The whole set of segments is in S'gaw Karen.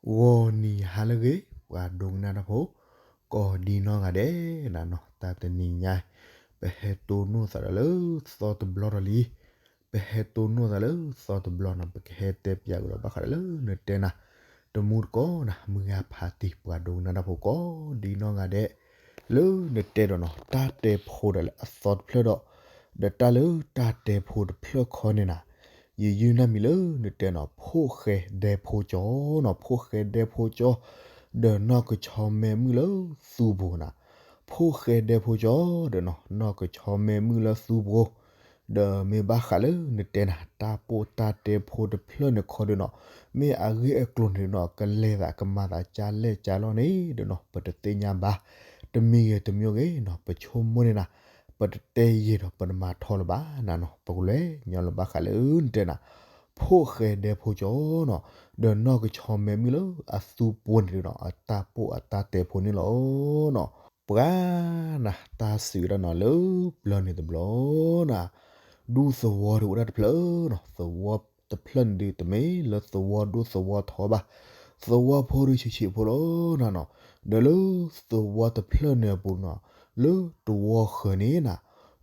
ဂီၤနံၤဟါလၢအဂ့ၤ ပှၤဒိကနၣ်တၢ်ဖိ ကိးဒံနီၢ်ဂၤဒဲးနၤနီၤ, တၢ်တနံၤညါ ပဟဲတိၢ်နီၣ်သးဒီးလၢသီတဘျီဒီးလံ, ပဟဲတိၢ်နီၣ်သးလၢသီတဘျီနီၤ, ပကဟဲတဲပၠးကဒီးဘၣ်ဃးဒီးလၢနတဲနၤ တမူတကိးနၤ, မုၢ်ဂၤဖးတံၢ် ပှၤဒိကနၣ်တၢ်ဖိကိးဒံနီၢ်ဂၤဒဲး လၢနတဲဒီးနီၤ တၢ်တဲဖိဒီးလၢအသီတဖျၢၣ်ဒီး ဒီးတၢ်လၢတၢ်တဲဖိတဖျၢၣ်ခီန့ၣ်နၤ, ယယုၢ်နၢ်မံၤလၢနတဲနီၤ ဖိၣ်ဃဲဒဲဖိကၠီနီၤ, ဖိၣ်ဃဲဒဲဖိကၠီ ဒီးနီၢ်ကဆီမဲာ်မုၣ်လၢသူပူၤနၤ, ဖိၣ်ဃဲဒဲဖိကၠီဒီးနီၤ နီၢ်ကဆီမဲာ်မုၣ်လၢသူပူၤ, ဒီးမ့ၢ်ဘၣ်ဃးလၢနတဲနၤ တၢ်ပိၢ်တၢ်တဲဖိတဖျၢၣ်န့ၣ်ခီဒီးနီၤ, မ့ၢ်အဂ့ၢ်အကျိၤန့ၣ်နီၤ ကလဲၤသးကမၤသးကၢလဲၢ်ကၢလီၢ်န့ၣ်ဒီးနီၤ ပတသ့ၣ်ညါဘၣ်, တမံၤဂ့ၤတမံၤဂ့ၤနီၤ ပဆိကမိၣ်န့ၣ်နၤ ပတတဲယံာ်ဒီးပတမၤထီလၢၤဘၣ်နၤနီၤ, ပကလဲၤညီလၢဘၣ်ဃးလၢနတဲနၤ ဖိၣ်ဃဲဒဲဖိကၠီနီၤ, ဒီးနီၢ်ကဆီမဲာ်မုၣ်လၢအသူပူၤန့ၣ်ဒီးနီၤ အတၢ်ပိၢ်အတၢ်တဲဖိန့ၣ်လီၤနီၤ, ပှၤနၤ တၢ်စံးဝဲဒၣ်နီၤ လၢပျၢၤန့ၣ်တဘျီနၤ, ဒူသဝီဒုးအိၣ်ဒၣ်တဖျၢၣ်နီၤ, သဝီတဖျၢၣ်န့ၣ်ဒုး တမ့ၢ်လၢသဝီဒိၣ်သဝီထီဘၣ်, သဝီဖိဒုးဆံးဆံးဖိလီၤနၤနီၤ, ဒီးလၢသဝီတဖျၢၣ်န့ၣ်အပူၤနီၤ, လၢတဝီဃၢၤန့ၣ်နၤ,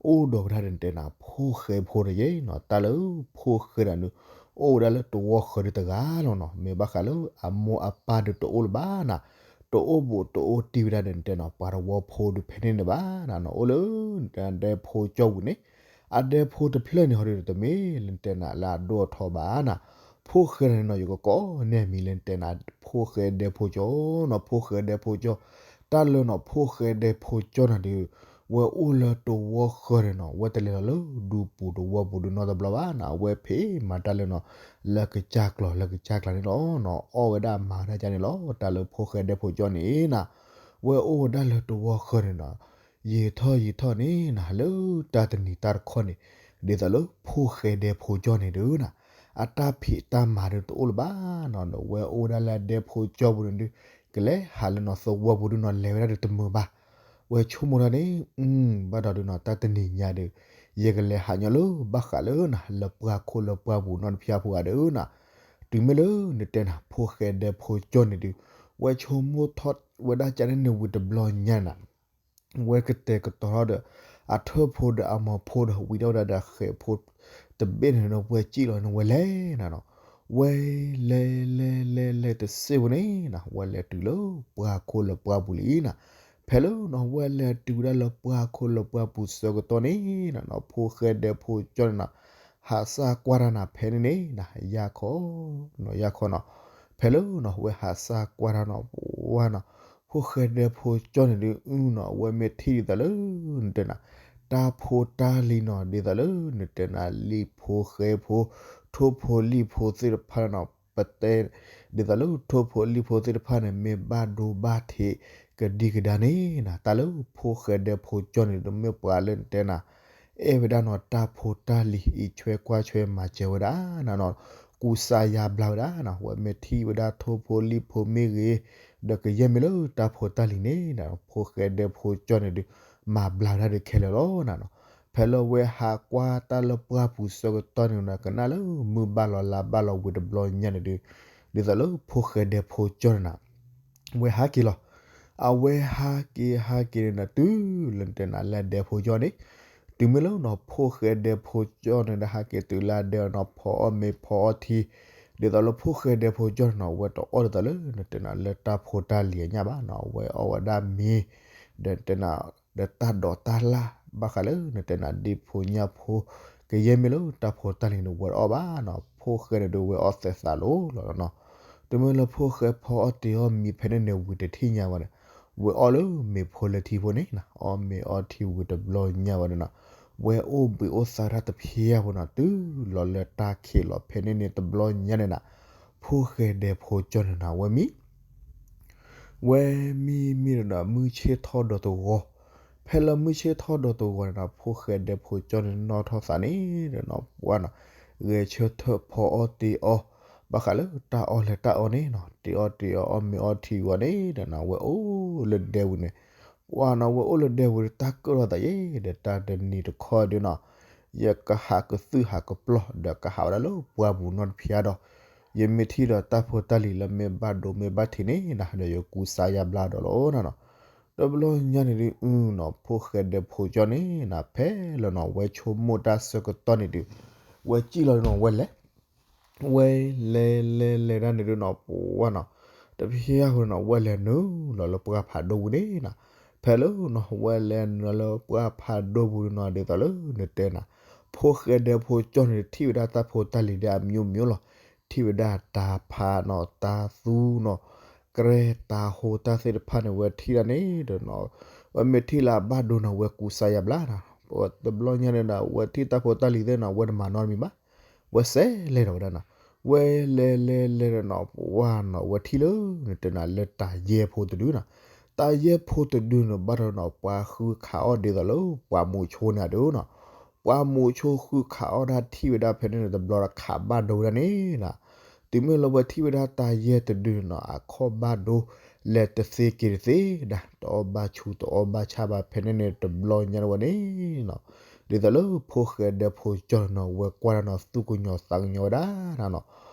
အိၣ်ဒီးဝဲဒၣ်ဒီးနတဲနၤ ဖိၣ်ဃဲဖိတယဲနီၤ, တၢ်လၢဖိၣ်ဃဲဒၣ်န့ၣ် အိၣ်ဝဲဒၣ်လၢတဝီဃၢၤဒုးတဂၤလီၤနီၤ, မ့ၢ်ဘၣ်ဃးလၢအမိၢ်အပၢ်ဒုးတအိၣ်လၢၤဘၣ်နၤ, တအိၣ်ဘူးတအိၣ်တံၢ်ဝဲဒၣ်ဒီးနတဲနီၤ ပှၤတဝီဖိဒုးဖဲန့ၣ်န့ၣ်ဘၣ်နၤနီၤ, အိၣ်လၢနတဲဒဲဖိကၠီပူၤန့ၣ်, အဒဲဖိတဖျၢၣ်န့ၣ်ဟီဒုး တမ့ၢ်လၢနတဲနၤလၢအဒိၣ်အထီဘၣ်နၤ, ဖိၣ်ဃဲဒၣ်န့ၣ်နီၤ ယကကိးန့ၢ်မံၤလၢနတဲနၤ ဖိၣ်ဃဲဒဲဖိကၠီနီၤ, ဖိၣ်ဃဲဒဲဖိကၠီ, တၢ်လၢနီၤ ဖိၣ်ဃဲဒဲဖိကၠီန့ၣ်ဒီး ဝဲအိၣ်လၢတဝီဃၢၤန့ၣ်နီၤ, ဝဲတလဲၤလီၤလၢဒူပူၤတဝီပူၤဒုးနီတဘျီဘၣ်နၤ, အဝဲဖဲမၤတၢ်လၢနီၤ လၢကစၢ်ကျီၤလၢကစၢ်ကျါန့ၣ်လီၤနီၤ, အီၣ်ဝဲဒၣ်မၤဝဲဒၣ်ကန့ၣ်လီၤ, တၢ်လၢဖိၣ်ဃဲဒဲဖိကၠီန့ၣ်နၤ, ဝဲအိၣ်ဝဲဒၣ်လၢတဝီဃၢၤန့ၣ်နီၤ, ယံာ်ထီၣ်ယံာ်ထီၣ်န့ၣ်နၤ လၢတၢ်တနံၤတၢ်တခီန့ၣ်, ဒ်သိးလၢဖိၣ်ဃဲဒဲဖိကၠီန့ၣ်ဒုးနၤ, အတၢ်ဖံးတၢ်မၤဒုးတအိၣ်လၢၤဘၣ်နီၤ, ဒီးဝဲအိၣ်ဝဲဒၣ်လၢအဒဲဖိကၠီပူၤန့ၣ်ဒုး ကလဲၤဟးလၢနီၤ သဝီပူၤဒုးနီၤ လဲၤဝဲဒၣ်ဒီးတမုာ်ဘၣ်, ဝဲဆိကမိၣ်တၢ်န့ၣ်, ဘၣ်ဒီးဒုးနီၤ တၢ်တနံၤညါဒီး ယကလဲၤဟးညီလၢဘၣ်ဃးလၢနၤ လၢပှၢ်ခိၣ်လၢပှၢ်ပူၤနီတဖၠါဖိဂၤဒီးနၤ, တုၤမ့ၢ်လၢနတဲနၤ ဖိၣ်ဃဲဒဲဖိကၠီန့ၣ်ဒုး ဝဲဆိကမိၣ်ထီၣ်ဝဲဒၣ်ကန့ၣ်န့ၣ်ဝံၤတဘျီညါနၤ ဝဲကတဲာ်ကတီၤထီၣ်ဒီး အထၢၣ်ဖိဒီးအမိၢ်ဖိဒီး ဝံၤထီၣ်ဝဲဒၣ်ဒီးဃဲးဖိ တဘ့ၣ်န့ၣ်ဒီး ဝဲစံၣ်လီၤန့ၣ် ဝဲလဲၤနၤနီၤ, ဝဲလဲၤလဲၤလဲၤလဲၤတစ့ၢ်ဖိန့ၣ်နၤ ဝဲလဲၤတုၤလၢပှၢ်ခိၣ်လၢပှၢ်ပူၤလံနၤ, ဖဲလၢနီၤ ဝဲလဲၤတုၤဝဲဒၣ်လၢပှၢ်ခိၣ်လၢပှၢ်ပူၤဆၢကတီၢ်န့ၣ်နၤနီၤ ဖိၣ်ဃဲဒဲဖိကၠီန့ၣ်နၤ ဟးစၢ်ကွၢ်တၢ်နၤဖဲန့ၣ်န့ၣ်နၤ ယၢ်ခီနီၤ ယၢ်ခီနီၤ, ဖဲလၢနီၤ ဝဲဟးစၢ်ကွၢ်တၢ်နီၤ ပှၢ်နီၤ, ဖိၣ်ဃဲဒဲဖိကၠီန့ၣ်ဒုးနီၤ အဝဲမ့ၢ်ထံၣ်ဒ်သိးလၢနတဲနၤ တၢ်ဖိတၢ်လံၤနီၤ ဒ်သိးလၢနတဲနၤ လံာ်ဖိဃဲဖိ ထိၣ်ဖိလံာ်ဖိသ့ၣ်တဖၣ်န့ၣ်နီၤ ပတဲ ဒ်သိးလၢထိၣ်ဖိလံာ်ဖိသ့ၣ်တဖၣ်န့ၣ် မ့ၢ်ဘၣ်ဒိဘၣ်ထံးကဒံကဒါန့ၣ်နၤ တၢ်လၢဖိၣ်ဃဲဒဲဖိကၠီန့ၣ်ဒုး မ့ၢ်ပှၤလၢနတဲနၤ အဲၣ်ဝဲဒၣ်နီၤ တၢ်ဖိတၢ်လံၤ အံးဆွဲကွၢ်ဆွဲမၤစၢၤဝဲဒၣ်နၤနီၤ, ကူစါယါဘျါဝဲဒၣ်နၤ ဝဲမ့ၢ်ထံၣ်ဝဲဒၣ်ထိၣ်ဖိလံာ်ဖိမ့ၢ်ဂ့ၤ, ဒီးကယဲၢ်မ့ၢ်လၢတၢ်ဖိတၢ်လံၤန့ၣ်နၤ ဖိၣ်ဃဲဒဲဖိကၠီန့ၣ်ဒုး မၤဘျါဝဲဒၣ်ဒုးခဲလၢာ်လီၤနၤနီၤ, ဖဲလၢဝဲဟးကွၢ်တၢ်လၢပှၢ်ပူၤဆၢကတီၢ်န့ၣ်နၤ ကနၣ်လၢမုၢ်ဘၣ်လီၤလါဘၣ်လီၤဝံၤတဘျီညါန့ၣ်ဒုး ဒ်သိးလၢဖိၣ်ဃဲဒဲဖိကၠီန့ၣ်နၤ ဝဲဟးက့ၤလီၤ. အဝဲဟးက့ၤဟးက့ၤန့ၣ်နၤ တုၤလၢနတဲနၤလၢဒဲဖိကၠီန့ၣ်, တုၤမ့ၢ်လၢနီၤ ဖိၣ်ဃဲဒဲဖိကၠီန့ၣ်ဒီး ဟးက့ၤတုၤလၢဒဲအီၤနီၤ ဖီအီၣ်မ့ၤဖီအီထံ, ဒ်သိးလၢဖိၣ်ဃဲဒဲဖိကၠီန့ၣ်နီၤ ဝဲတအီၣ်ဒ်သိးလၢနတဲနၤလၢတၢ်ဖိတၢ်လံၤအညၣ်ဘၣ်နီၤ, ဝဲအီၣ်ဝဲဒၣ်မ့ၤ ဒီးတဲနၤ ဒီးတၢ်ဒိးတၢ်လၢ် ဘၣ်ဃးလၢနတဲနၤဒ့ဖိညၣ်ဖိ ကယဲၢ်မ့ၢ်လၢတၢ်ဖိတၢ်လံၤန့ၣ် ဝဲတအီၣ်ဘၣ်နီၤ, ဖိၣ်ဃဲန့ၣ်ဒီးဝဲအီၣ်သဲးသးလိၤလီၤနီၤ. တုၤမ့ၢ်လၢဖိၣ်ဃဲဖီအီၣ်တ့ၤအီၣ်မ့ၤဖဲန့ၣ်န့ၣ် ဝံၤတထံၣ်ညါဝဲန့ၣ် ဝဲအီၣ်လၢမ့ၤဖိလၢထံဖိန့ၣ်, အီၣ်မ့ၤအီထံဝံၤတဘျီညါဝဲန့ၣ်နီၤ, ဝဲအိၣ်ဘှံးအိၣ်သါတၢ်တဖျါဖိနီၤ, တုၤလီၤလၢတၢ်ခံးလီၤဖဲန့ၣ်န့ၣ်တဘျီညါန့ၣ်နၤ, ဖိၣ်ဃဲဒဲဖိကၠီန့ၣ်နၤ ဝဲမံ ဝဲမံမံဒီးနၤ မုၢ်ဆ့ၣ်ထီၣ်ဒီးတဂီၤ, ဖဲလၢမုၢ်ဆ့ၣ်ထီၣ်ဒီးတဂီၤန့ၣ်နၤ ဖိၣ်ဃဲဒဲဖိကၠီန့ၣ် နီၣ်ထီၣ်သးန့ၣ်ဒီးနၤ ပှၢ်နီၤ, ဂဲၤဆၢထၢၣ်ဖီအီၣ်တ့ၤအီၣ်, ဘၣ်ဃးလၢတၢ်အီၣ်လဲၤတၢ်အီန့ၣ်နီၤ, တ့ၤအီၣ်တ့ၤအီၣ် အီၣ်မ့ၤအီထံဂီၤန့ၣ်ဒီးနၤ ဝဲအိၣ်လၢဒဲဝံၤန့ၣ်, ပှၢ်နီၤ ဝဲအိၣ်လၢဒဲဝံၤဒီး တၢ်ကၢၣ်ထီၣ်သးယဲ ဒီးတၢ်တနံၤတခီဒုးနီၤ ယကဟးကသုၣ်ဟးကပျီၢ် ဒီးကဟးဝဲဒၣ်လၢပှၢ်ပူၤနီတဖျါဒီး, ယမ့ၢ်ထံၣ်ဒီးတၢ်ဖိတၢ်လံၤလၢမ့ၢ်ဘၣ်ဒိမ့ၢ်ဘၣ်ထံးန့ၣ်နၤ ဒီးယကူစါယါဘျါဒီးလီၤနၤနီၤ. တဘျီညါန့ၣ်ဒုး အုနီၤ ဖိၣ်ဃဲဒဲးဖိကၠီန့ၣ်နၤ ဖဲလၢနီၤ ဝဲဆိကမိၣ်တၢ်ဆၢကတီၢ်န့ၣ်ဒုး ဝဲစံၣ်လီၤနီၤ ဝဲလဲၤ ဝဲလဲၤလဲၤလဲၤဒၣ်န့ၣ်ဒုးနီၤ ပှၤနီၤ တဖဲအဃိနီၤ ဝဲလဲၤနုာ်လီၤလၢပှၢ်ဖးဒိၣ်ပူၤန့ၣ်နၤ. ဖဲလၢနီၤ ဝဲလဲၤနုာ်လီၤလၢပှၢ်ဖးဒိၣ်ပူၤန့ၣ်နီၤ ဒ်သိးလၢနတဲနၤ ဖိၣ်ဃဲဒဲးဖိကၠီန့ၣ် ထံၣ်ဝဲဒၣ်တၢ်ဖိတၢ်လံၤဒ်အမျိုးမျိုးလီၤ. ထံၣ်ဝဲဒၣ်တၢ်ဖးနီၤ တၢ်သူနီၤ ကြဲတၢ်ဟိတၢ်သ့ၣ်တဖၣ်န့ၣ် ဝဲထံၣ်ဒၣ်န့ၣ်ဒီးနီၤ ဝဲမ့ၢ်ထံၣ်လၢအဘၣ်ဒိနီၤ ဝဲကူစါယါဘျါနၤ. တဘျီညါန့ၣ်ဒီး ဝဲထံၣ်တၢ်ဖိတၢ်လံၤသ့ၣ်နီၤ ဝဲတမၤနီတမံၤဘၣ် ဝဲစဲးလဲၤဒီးဝဲဒၣ်နီၤ. ဝဲလဲၤလဲၤလဲၤဒီးနီၤ ပှၤနီၤ ဝဲထံၣ်လၢနတဲနၤလၢတၢ်ယဲၢ်ဖိတဒုနီၤ. တၢ်ယဲၢ်ဖိတဒုန့ၣ် ဘၣ်ဒီးနီၤ ပှၤဃုခးအီၣ်ဒ်သိးလၢ ပှၤမူးဆိန့ၣ်ဒုးနီၤ. ပှၤမူးဆိဃုခးအီၣ်ဒၣ်ထံၣ်ဝဲဒၣ်ဖဲန့ၣ်န့ၣ် တဘျီဒီးခးဘၣ်ဒိဝဲဒၣ်န့ၣ်နၤ. တုၤမ့ၢ်လၢဝဲထံၣ်ဝဲဒၣ်တၢ်ယဲၢ်တဒုန့ၣ်နီၤ အခီၣ်ဘၣ်ဒိ လဲၤတသ့က့ၤတသ့ဒၣ် တအီၣ်ဘၣ်ဆူးတအီၣ်ဘၣ်ဆၣ်ဘၣ် ဖဲန့ၣ်န့ၣ် တဘျီညါန့ၣ်ဝဲန့ၣ်နီၤ ဒ်သိးလၢဖိၣ်ဃဲဒဲးဖိကၠီန့ၣ်နီၤ ဝဲကွၢ်ဒၣ်နီၤ သူၣ်ကညီၤသးကညီၤဝဲဒၣ်နၤနီၤ.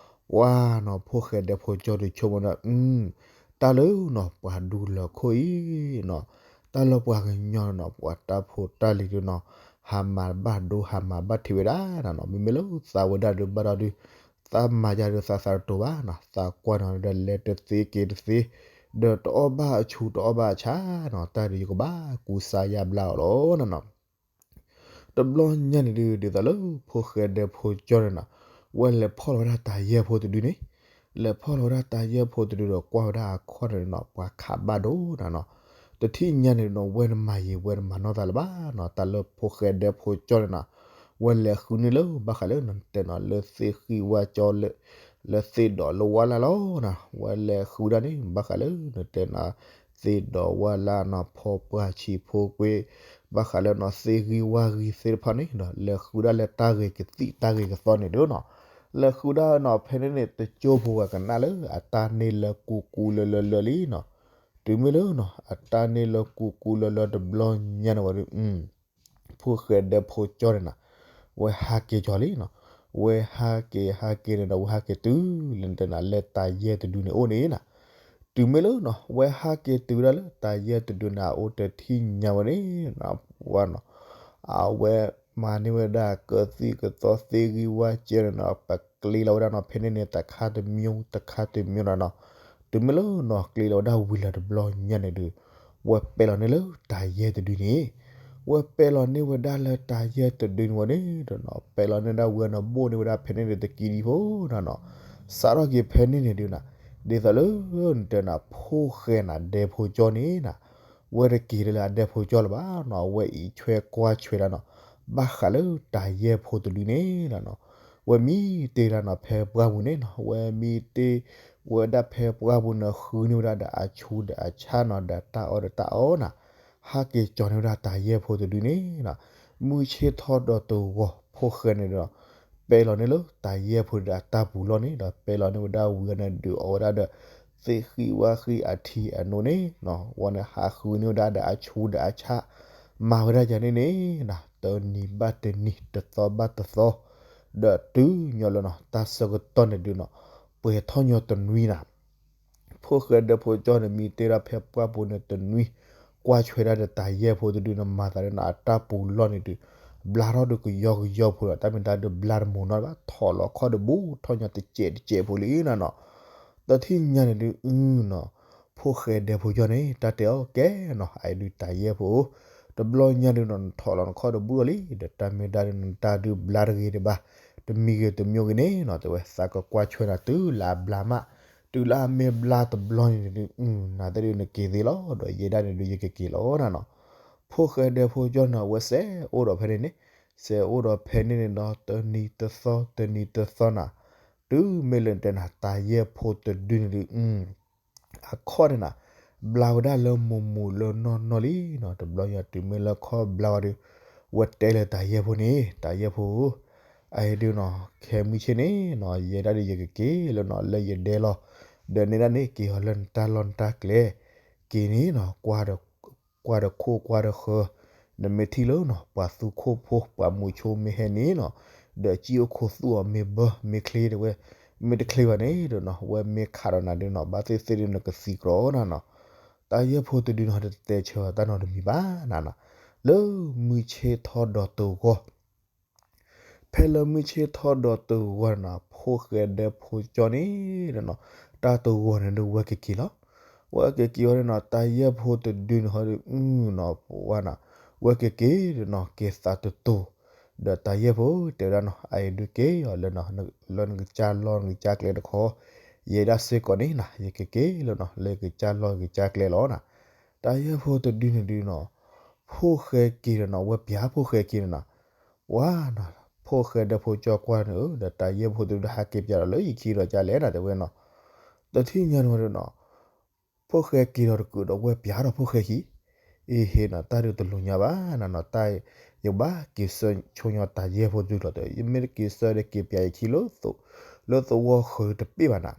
ပှၤနီၤ ဖိၣ်ဃဲဒဲးဖိကၠီဒုးဆိကမိၣ်ဒီး အု တၢ်လၢနီၤ ပှၤဒူလၢာ်ခိၣ်အံၤနီၤ တၢ်လၢပှၤကညီန့ၣ်နီၤ ပှၤတၢ်ဖိတၢ်လံၤဒုးနီၤ ဟးမၤဘၣ်ဒိဟးမၤဘၣ်ထံးဝဲဒၣ်နၤနီၤ. မ့မ့ၢ်လၢသးဝဲဒၣ်ဒုးဘၣ်ဒီးဒုး သးမၤယၤဒုးသးသးတတိၤဘၣ်နီၤ သးကွၢ်နီၤဒီးလဲၤတသ့က့ၤတသ့ ဒီးတအီၣ်ဘၣ်အဆူးတအီၣ်ဘၣ်အဆၣ်နီၤ တၢ်ဒုးယကဘၣ်ကူစါယါဘျါအီၤလီၤနၤနီၤ. တဘျီညါန့ၣ်ဒုး ဒ်သိးလၢဖိၣ်ဃဲဒဲးဖိကၠီန့ၣ်နီၤ ဝဲလဲၤဖီၣ်လီၤဝဲဒၣ်တၢ်ယဲၢ်ဖိတဒုန့ၣ် လဲၤဖီၣ်လီၤဝဲဒၣ်တၢ်ယဲၢ်ဖိတဒုဒီးကွၢ်ဝဲဒၣ်အခီၣ်န့ၣ်နီၤ ပှၤခးဘၣ်ဒိနၤနီၤ. တထံၣ်ညါန့ၣ်နီၤ ဝဲနမၤယံာ်ဝဲနမၤနီၢ်သးလၢၤဘၣ်နီၤ တၢ်လၢဖိၣ်ဃဲဒဲးဖိကၠီန့ၣ်နီၤ ဝဲလဲၤဃုန့ၢ်လၢဘၣ်ဃးလၢနတဲနီၤ လၢသ့ၣ်ဃံၣ်ဝါကၠီလၢ လၢသ့ၣ်ဒီးလၢဝါလၢ်လီၤနၤ ဝဲလဲၤဃုဒၣ်န့ၣ် ဘၣ်ဃးလၢနတဲနီၤ သ့ၣ်ဒီးဝါလၢ်နီၤ ဖိပှၢ်ဆံးဖိကွ့ ဘၣ်ဃးလၢနီၤသ့ၣ်ဂံၢ်ဝါဂံၢ်သ့ၣ်တဖၣ်န့ၣ်ဒီး လဲၤဃုဒၣ်လၢတၢ်ဂ့ၤကသံၣ်တၢ်ဂ့ၤကသီန့ၣ်ဒုးနီၤ လဲၤဃုဒၣ်နီၤ ဖဲန့ၣ်န့ၣ် တကၠိဖိဝဲကနၣ်လၢအတၢ်န့ၢ်လၢကူကူလၢလၢလၢလံနီၤ. တုၤမ့ၢ်လၢနီၤ အတၢ်န့ၢ်လၢကူကူလၢလၢတဘျီညါန့ၣ်ဝဲဒုး ဖိၣ်ဃဲဒဲးဖိကၠီန့ၣ်နီၤ ဝဲဟးက့ၤကၠီလံနီၤ. ဝဲဟးက့ၤဟးက့ၤန့ၣ်ဒီး ဝဲဟးက့ၤတုၤလၢနတဲနီၤ လၢတၢ်ယဲၢ်တဒုန့ၣ်အိၣ်န့ၣ်နီၤ. တုၤမ့ၢ်လၢနီၤ ဝဲဟးက့ၤတုၤဝဲဒၣ်လၢတၢ်ယဲၢ်တဒုန့ၣ် အအိၣ်တထံၣ်ညါဝဲန့ၣ် ပှၤနီၤ အဝဲမၤန့ၢ်ဝဲဒၣ်ကသံၣ်ကသီသ့ၣ်ဂံၢ်ဝါကၠီန့ၣ်နီၤ ပကျ့လီၤဝဲဒၣ်နီၤ ဖဲန့ၣ်န့ၣ် တခါတမျိုး တခါတမျိုးနီၤနီၤ. တုၤမ့ၢ်လၢနီၤ ကျ့လီၤဝဲဒၣ်ဝံၤလၢတဘျီညါန့ၣ်ဒုး ဝဲပဲာ်လီၤန့ၢ်လၢတၢ်ယဲၢ်တဒုန့ၣ် ဝဲပဲာ်လီၤန့ၢ်ဝဲဒၣ်လၢတၢ်ယဲၢ်တဒုန့ၣ်ဝဲန့ၣ်ဒီးနီၤ ပဲာ်လီၤန့ၢ်ဒၣ်ဝံၤန့ၣ် ဘိၣ်န့ၢ်ဝဲဒၣ်ဖဲန့ၣ်န့ၣ် တကံဒံဖိနီၤနီၤ. စးထီၣ်က့ၤဖဲန့ၣ်န့ၣ်ဒုးနီၤ ဒ်သိးလၢနတဲနီၤ ဖိၣ်ဃဲနီၤ ဒဲးဖိကၠီန့ၣ်နီၤ ဝဲတက့ၤလၢအဒဲးဖိကၠီလၢၤဘၣ်နီၤ အဝဲအံးဆွဲကွၢ်ဆွဲဒၣ်နီၤ ဘၣ်ဃးလၢတၢ်ယဲၢ်ဖိတဒုန့ၣ်နီၤနီၤ. ဝဲမ့ၢ်တ့ၢ်ဒၣ်နီၤ ဖဲပှၢ်ပူၤန့ၣ်နီၤ ဝဲမ့ၢ်တ့ၢ်ဝဲဒၣ်ဖဲပှၢ်ပူၤန့ၣ် ဃုန့ၢ်ဝဲဒၣ်ဒီးအဆူးဒီးအဆၣ်နီၤ ဒီးတၢ်အီၣ်ဒီးတၢ်အီနီၤ ဟးက့ၤကၠီၤန့ၢ်ဝဲဒၣ်တၢ်ယဲၢ်ဖိတဒုန့ၣ်နီၤ. မုၢ်ဆ့ၣ်ထီၣ်ဒီးတဂီၤ ဖိၣ်ဃဲန့ၣ်ဒီး ပဲာ်လီၤန့ၢ်လၢတၢ်ယဲၢ်ဖိဒီးအတၢ်ပူၤလီၢ်န့ၣ်ဒီး ပဲာ်လီၤန့ၢ်ဝဲဒၣ်ဝံၤန့ၣ် ဒုးအီၣ်ဝဲဒၣ်ဒီး သ့ၣ်ဃံၣ်ဝါဃံၣ်အထံအနိန့ၣ်နီၤ ဝဲန့ၣ်ဟးဃုန့ၢ်ဝဲဒၣ်ဒီးအဆူးဒီးအဆၣ် မၤဝဲဒၣ်ယၤန့ၣ်န့ၣ်နီၤ တနံၤဘၣ်တနံၤ တသီဘၣ်တသီ ဒီးတုၤညီလၢနီၤ တၢ်ဆၢကတီၢ်န့ၣ်ဒုးနီၤ ပှဲၤထီၣ်ညီတနွံနီၤ ဖိၣ်ဃဲဒဲးဖိကၠီန့ၣ်မ့ၢ်တ့ၢ်ဒၣ်ဖဲပှၢ်ပူၤန့ၣ်တနွံ ကွၢ်ဆွဲဒၣ်ဒီးတၢ်ယဲၢ်ဖိတဒုန့ၣ် မၤသးဒ်နီၤ အတၢ်ပူၤလီၢ်န့ၣ်ဒုး ဘျါထီၣ်ဒုးကယီကယီဖိဒီး တၢ်မ့ၢ်တၢ်ဒုးဘျါတမုာ်နီတဘၣ် ထီၣ်လီၤခီၣ်တဘူၣ်ထီၣ်ညီတစဲးတစဲးဖိလံနီၤနီၤ. တထံၣ်ညါန့ၣ်ဒုး အုနီၤ ဖိၣ်ဃဲဒဲးဖိကၠီန့ၣ် တၢ်တဲအီၤကဲနီၤ အအံၤဒုးတၢ်ယဲၢ်ဖိ တဘျီညါဒုးနီၤ နထီၣ်လီၤနခီၣ်တဘူၣ်လီၤလံ ဒီးတၢ်မ့ၢ်တၢ်ဒုးနတၢ်ဒုးဘျါတဂ့ၤတဘၣ် တမံၤဂ့ၤတမံၤဂ့ၤန့ၣ်နီၤ တဲဝဲသးကကွၢ်ဆွဲနၤတုၤလၢအဘျါမး တုၤလၢအမ့ၢ်ဘျါတဘျီန့ၣ်ဒုး နၤသ့ၣ်ဒုးနက့ၤသ့လီၤ ဒီးယဲဒၣ်န့ၣ်ဒုးယကက့ၤလီၤနၤနီၤ. ဖိၣ်ဃဲဒဲးဖိကၠီနီၤ ဝဲစဲးအိၣ်ဒီးဖဲန့ၣ်န့ၣ် စဲးအိၣ်ဒီးဖဲန့ၣ်န့ၣ်ဒီး တနံၤတသီ တနံၤတသီနီၤ တုၤမ့ၢ်လၢနတဲနၤ တၢ်ယဲၢ်ဖိတဒုန့ၣ်ဒုး အခီၣ်န့ၣ်နီၤ ဘျါဝဲဒၣ်လၢမုာ်မုာ်လၢနီၢ်နီၢ်လံနီၤ တဘျီညါတုၤမ့ၢ်လၢခီၣ်ဘျါဝဲဒီး ဝဲတဲလၢတၢ်ယဲၢ်ဖိန့ၣ် တၢ်ယဲၢ်ဖိဧၢ, အအံၤဒုးနီၤ ခဲမုၢ်ဆ့ၣ်န့ၣ်နီၤ ယဲဒၣ်ဒုးယကက့ၤလၢနီၤ လၢယဒဲလီၤ, ဒီးန့ၢ်ဒၣ်န့ၣ် က့ၤအီၤလၢနတၢ်လီၢ်နတၢ်ကျဲ, က့ၤန့ၣ်နီၤ ကွၢ်ဒီးခိၣ်ကွၢ်ဒီးဃၢၤ, နမ့ၢ်ထံၣ်လၢနီၤ ပှၤသူခိၣ်ဖိ ပှၤမူးဆိမ့ၢ်ဟဲန့ၣ်နီၤ, ဒီးစံၣ်အိၣ်ခိးသူၣ်အီၤမ့ၢ်ဘၢမ့ၢ်ချ့တဲဝဲ, မ့ၢ်တချ့ဘၣ်န့ၣ်ဒီးနီၤ ဝဲမ့ၢ်ခးဒီးနၤဒုးနီၤ ဘၣ်သ့ၣ်သ့ၣ်ဒုးနကသံကြၢးနၤနီၤ. တၢ်ယဲၢ်ဖိတဒုနီၤ တတဲဆၢတၢ်နီတမံၤဘၣ်နၤနီၤ. လၢမုၢ်ဆ့ၣ်ထီၣ်ဒီးတဂီၤ ဖဲလၢမုၢ်ဆ့ၣ်ထီၣ်ဒီးတဂီၤန့ၣ်နီၤ ဖိၣ်ဃဲဒဲဖိကၠီန့ၣ်ဒီးနီၤ တၢ်တဂီၤန့ၣ်ဒုးဝဲက့ၤက့ၤလီၤ. ဝဲက့ၤက့ၤဝဲန့ၣ်နီၤ တၢ်ယဲၢ်ဖိတဒုန့ၣ်ဟီဒုး အုနီၤ ပဝဲနီၤ ဝဲက့ၤက့ၤဒီးနီၤ က့ၤသးတတိၤ ဒီးတၢ်ယဲၢ်ဖိတဲဝဲဒၣ်နီၤ အအံၤဒုးက့ၤအီၤလၢနီၤ လၢနကစၢ်လီၢ်နကစၢ်ကျဲတခီ ယဲဒၣ်စ့ၢ်ကီးန့ၣ်နီၤ ယကက့ၤလၢနီၤ လၢယကစၢ်လီၢ်ယကစၢ်ကျဲလီၤနီၤ. တၢ်ယဲၢ်ဖိတဒုန့ၣ်ဒုးနီၤ ဖိၣ်ဃဲက့ၤဒီးနီၤ ဝဲပျးဖိၣ်ဃဲက့ၤန့ၣ်နီၤ ဝါနီၤ ဖိၣ်ဃဲဒဲဖိကၠီကွၢ်န့ၣ်ဧၢ ဒီးတၢ်ယဲၢ်ဖိတဒုဟးက့ၤပျးဒီးလၢယခံဒီးကၢ်လဲၣ်နီၤ တဲဝဲနီၤ. တထံၣ်ညါန့ၣ်ဝဲဒုးနီၤ ဖိၣ်ဃဲက့ၤဒီးတကုာ်ဒီးဝဲပျးဒီးဖိၣ်ဃဲခံ အ့ဟ့နီၤ တၢ်ဒုးတလိၤညါဘၣ်နၤနီၤ တၢ်ယကဘၣ်က့ၤဆၢဆိညါတၢ်ယဲၢ်ဖိတဒုလီၤ ဒီးယမ့ၢ်တက့ၤဆၢဒီးက့ၤပျးယခံလၢ လၢသဝီဃၢၤတပ့ၢ်ဘၣ်နၤ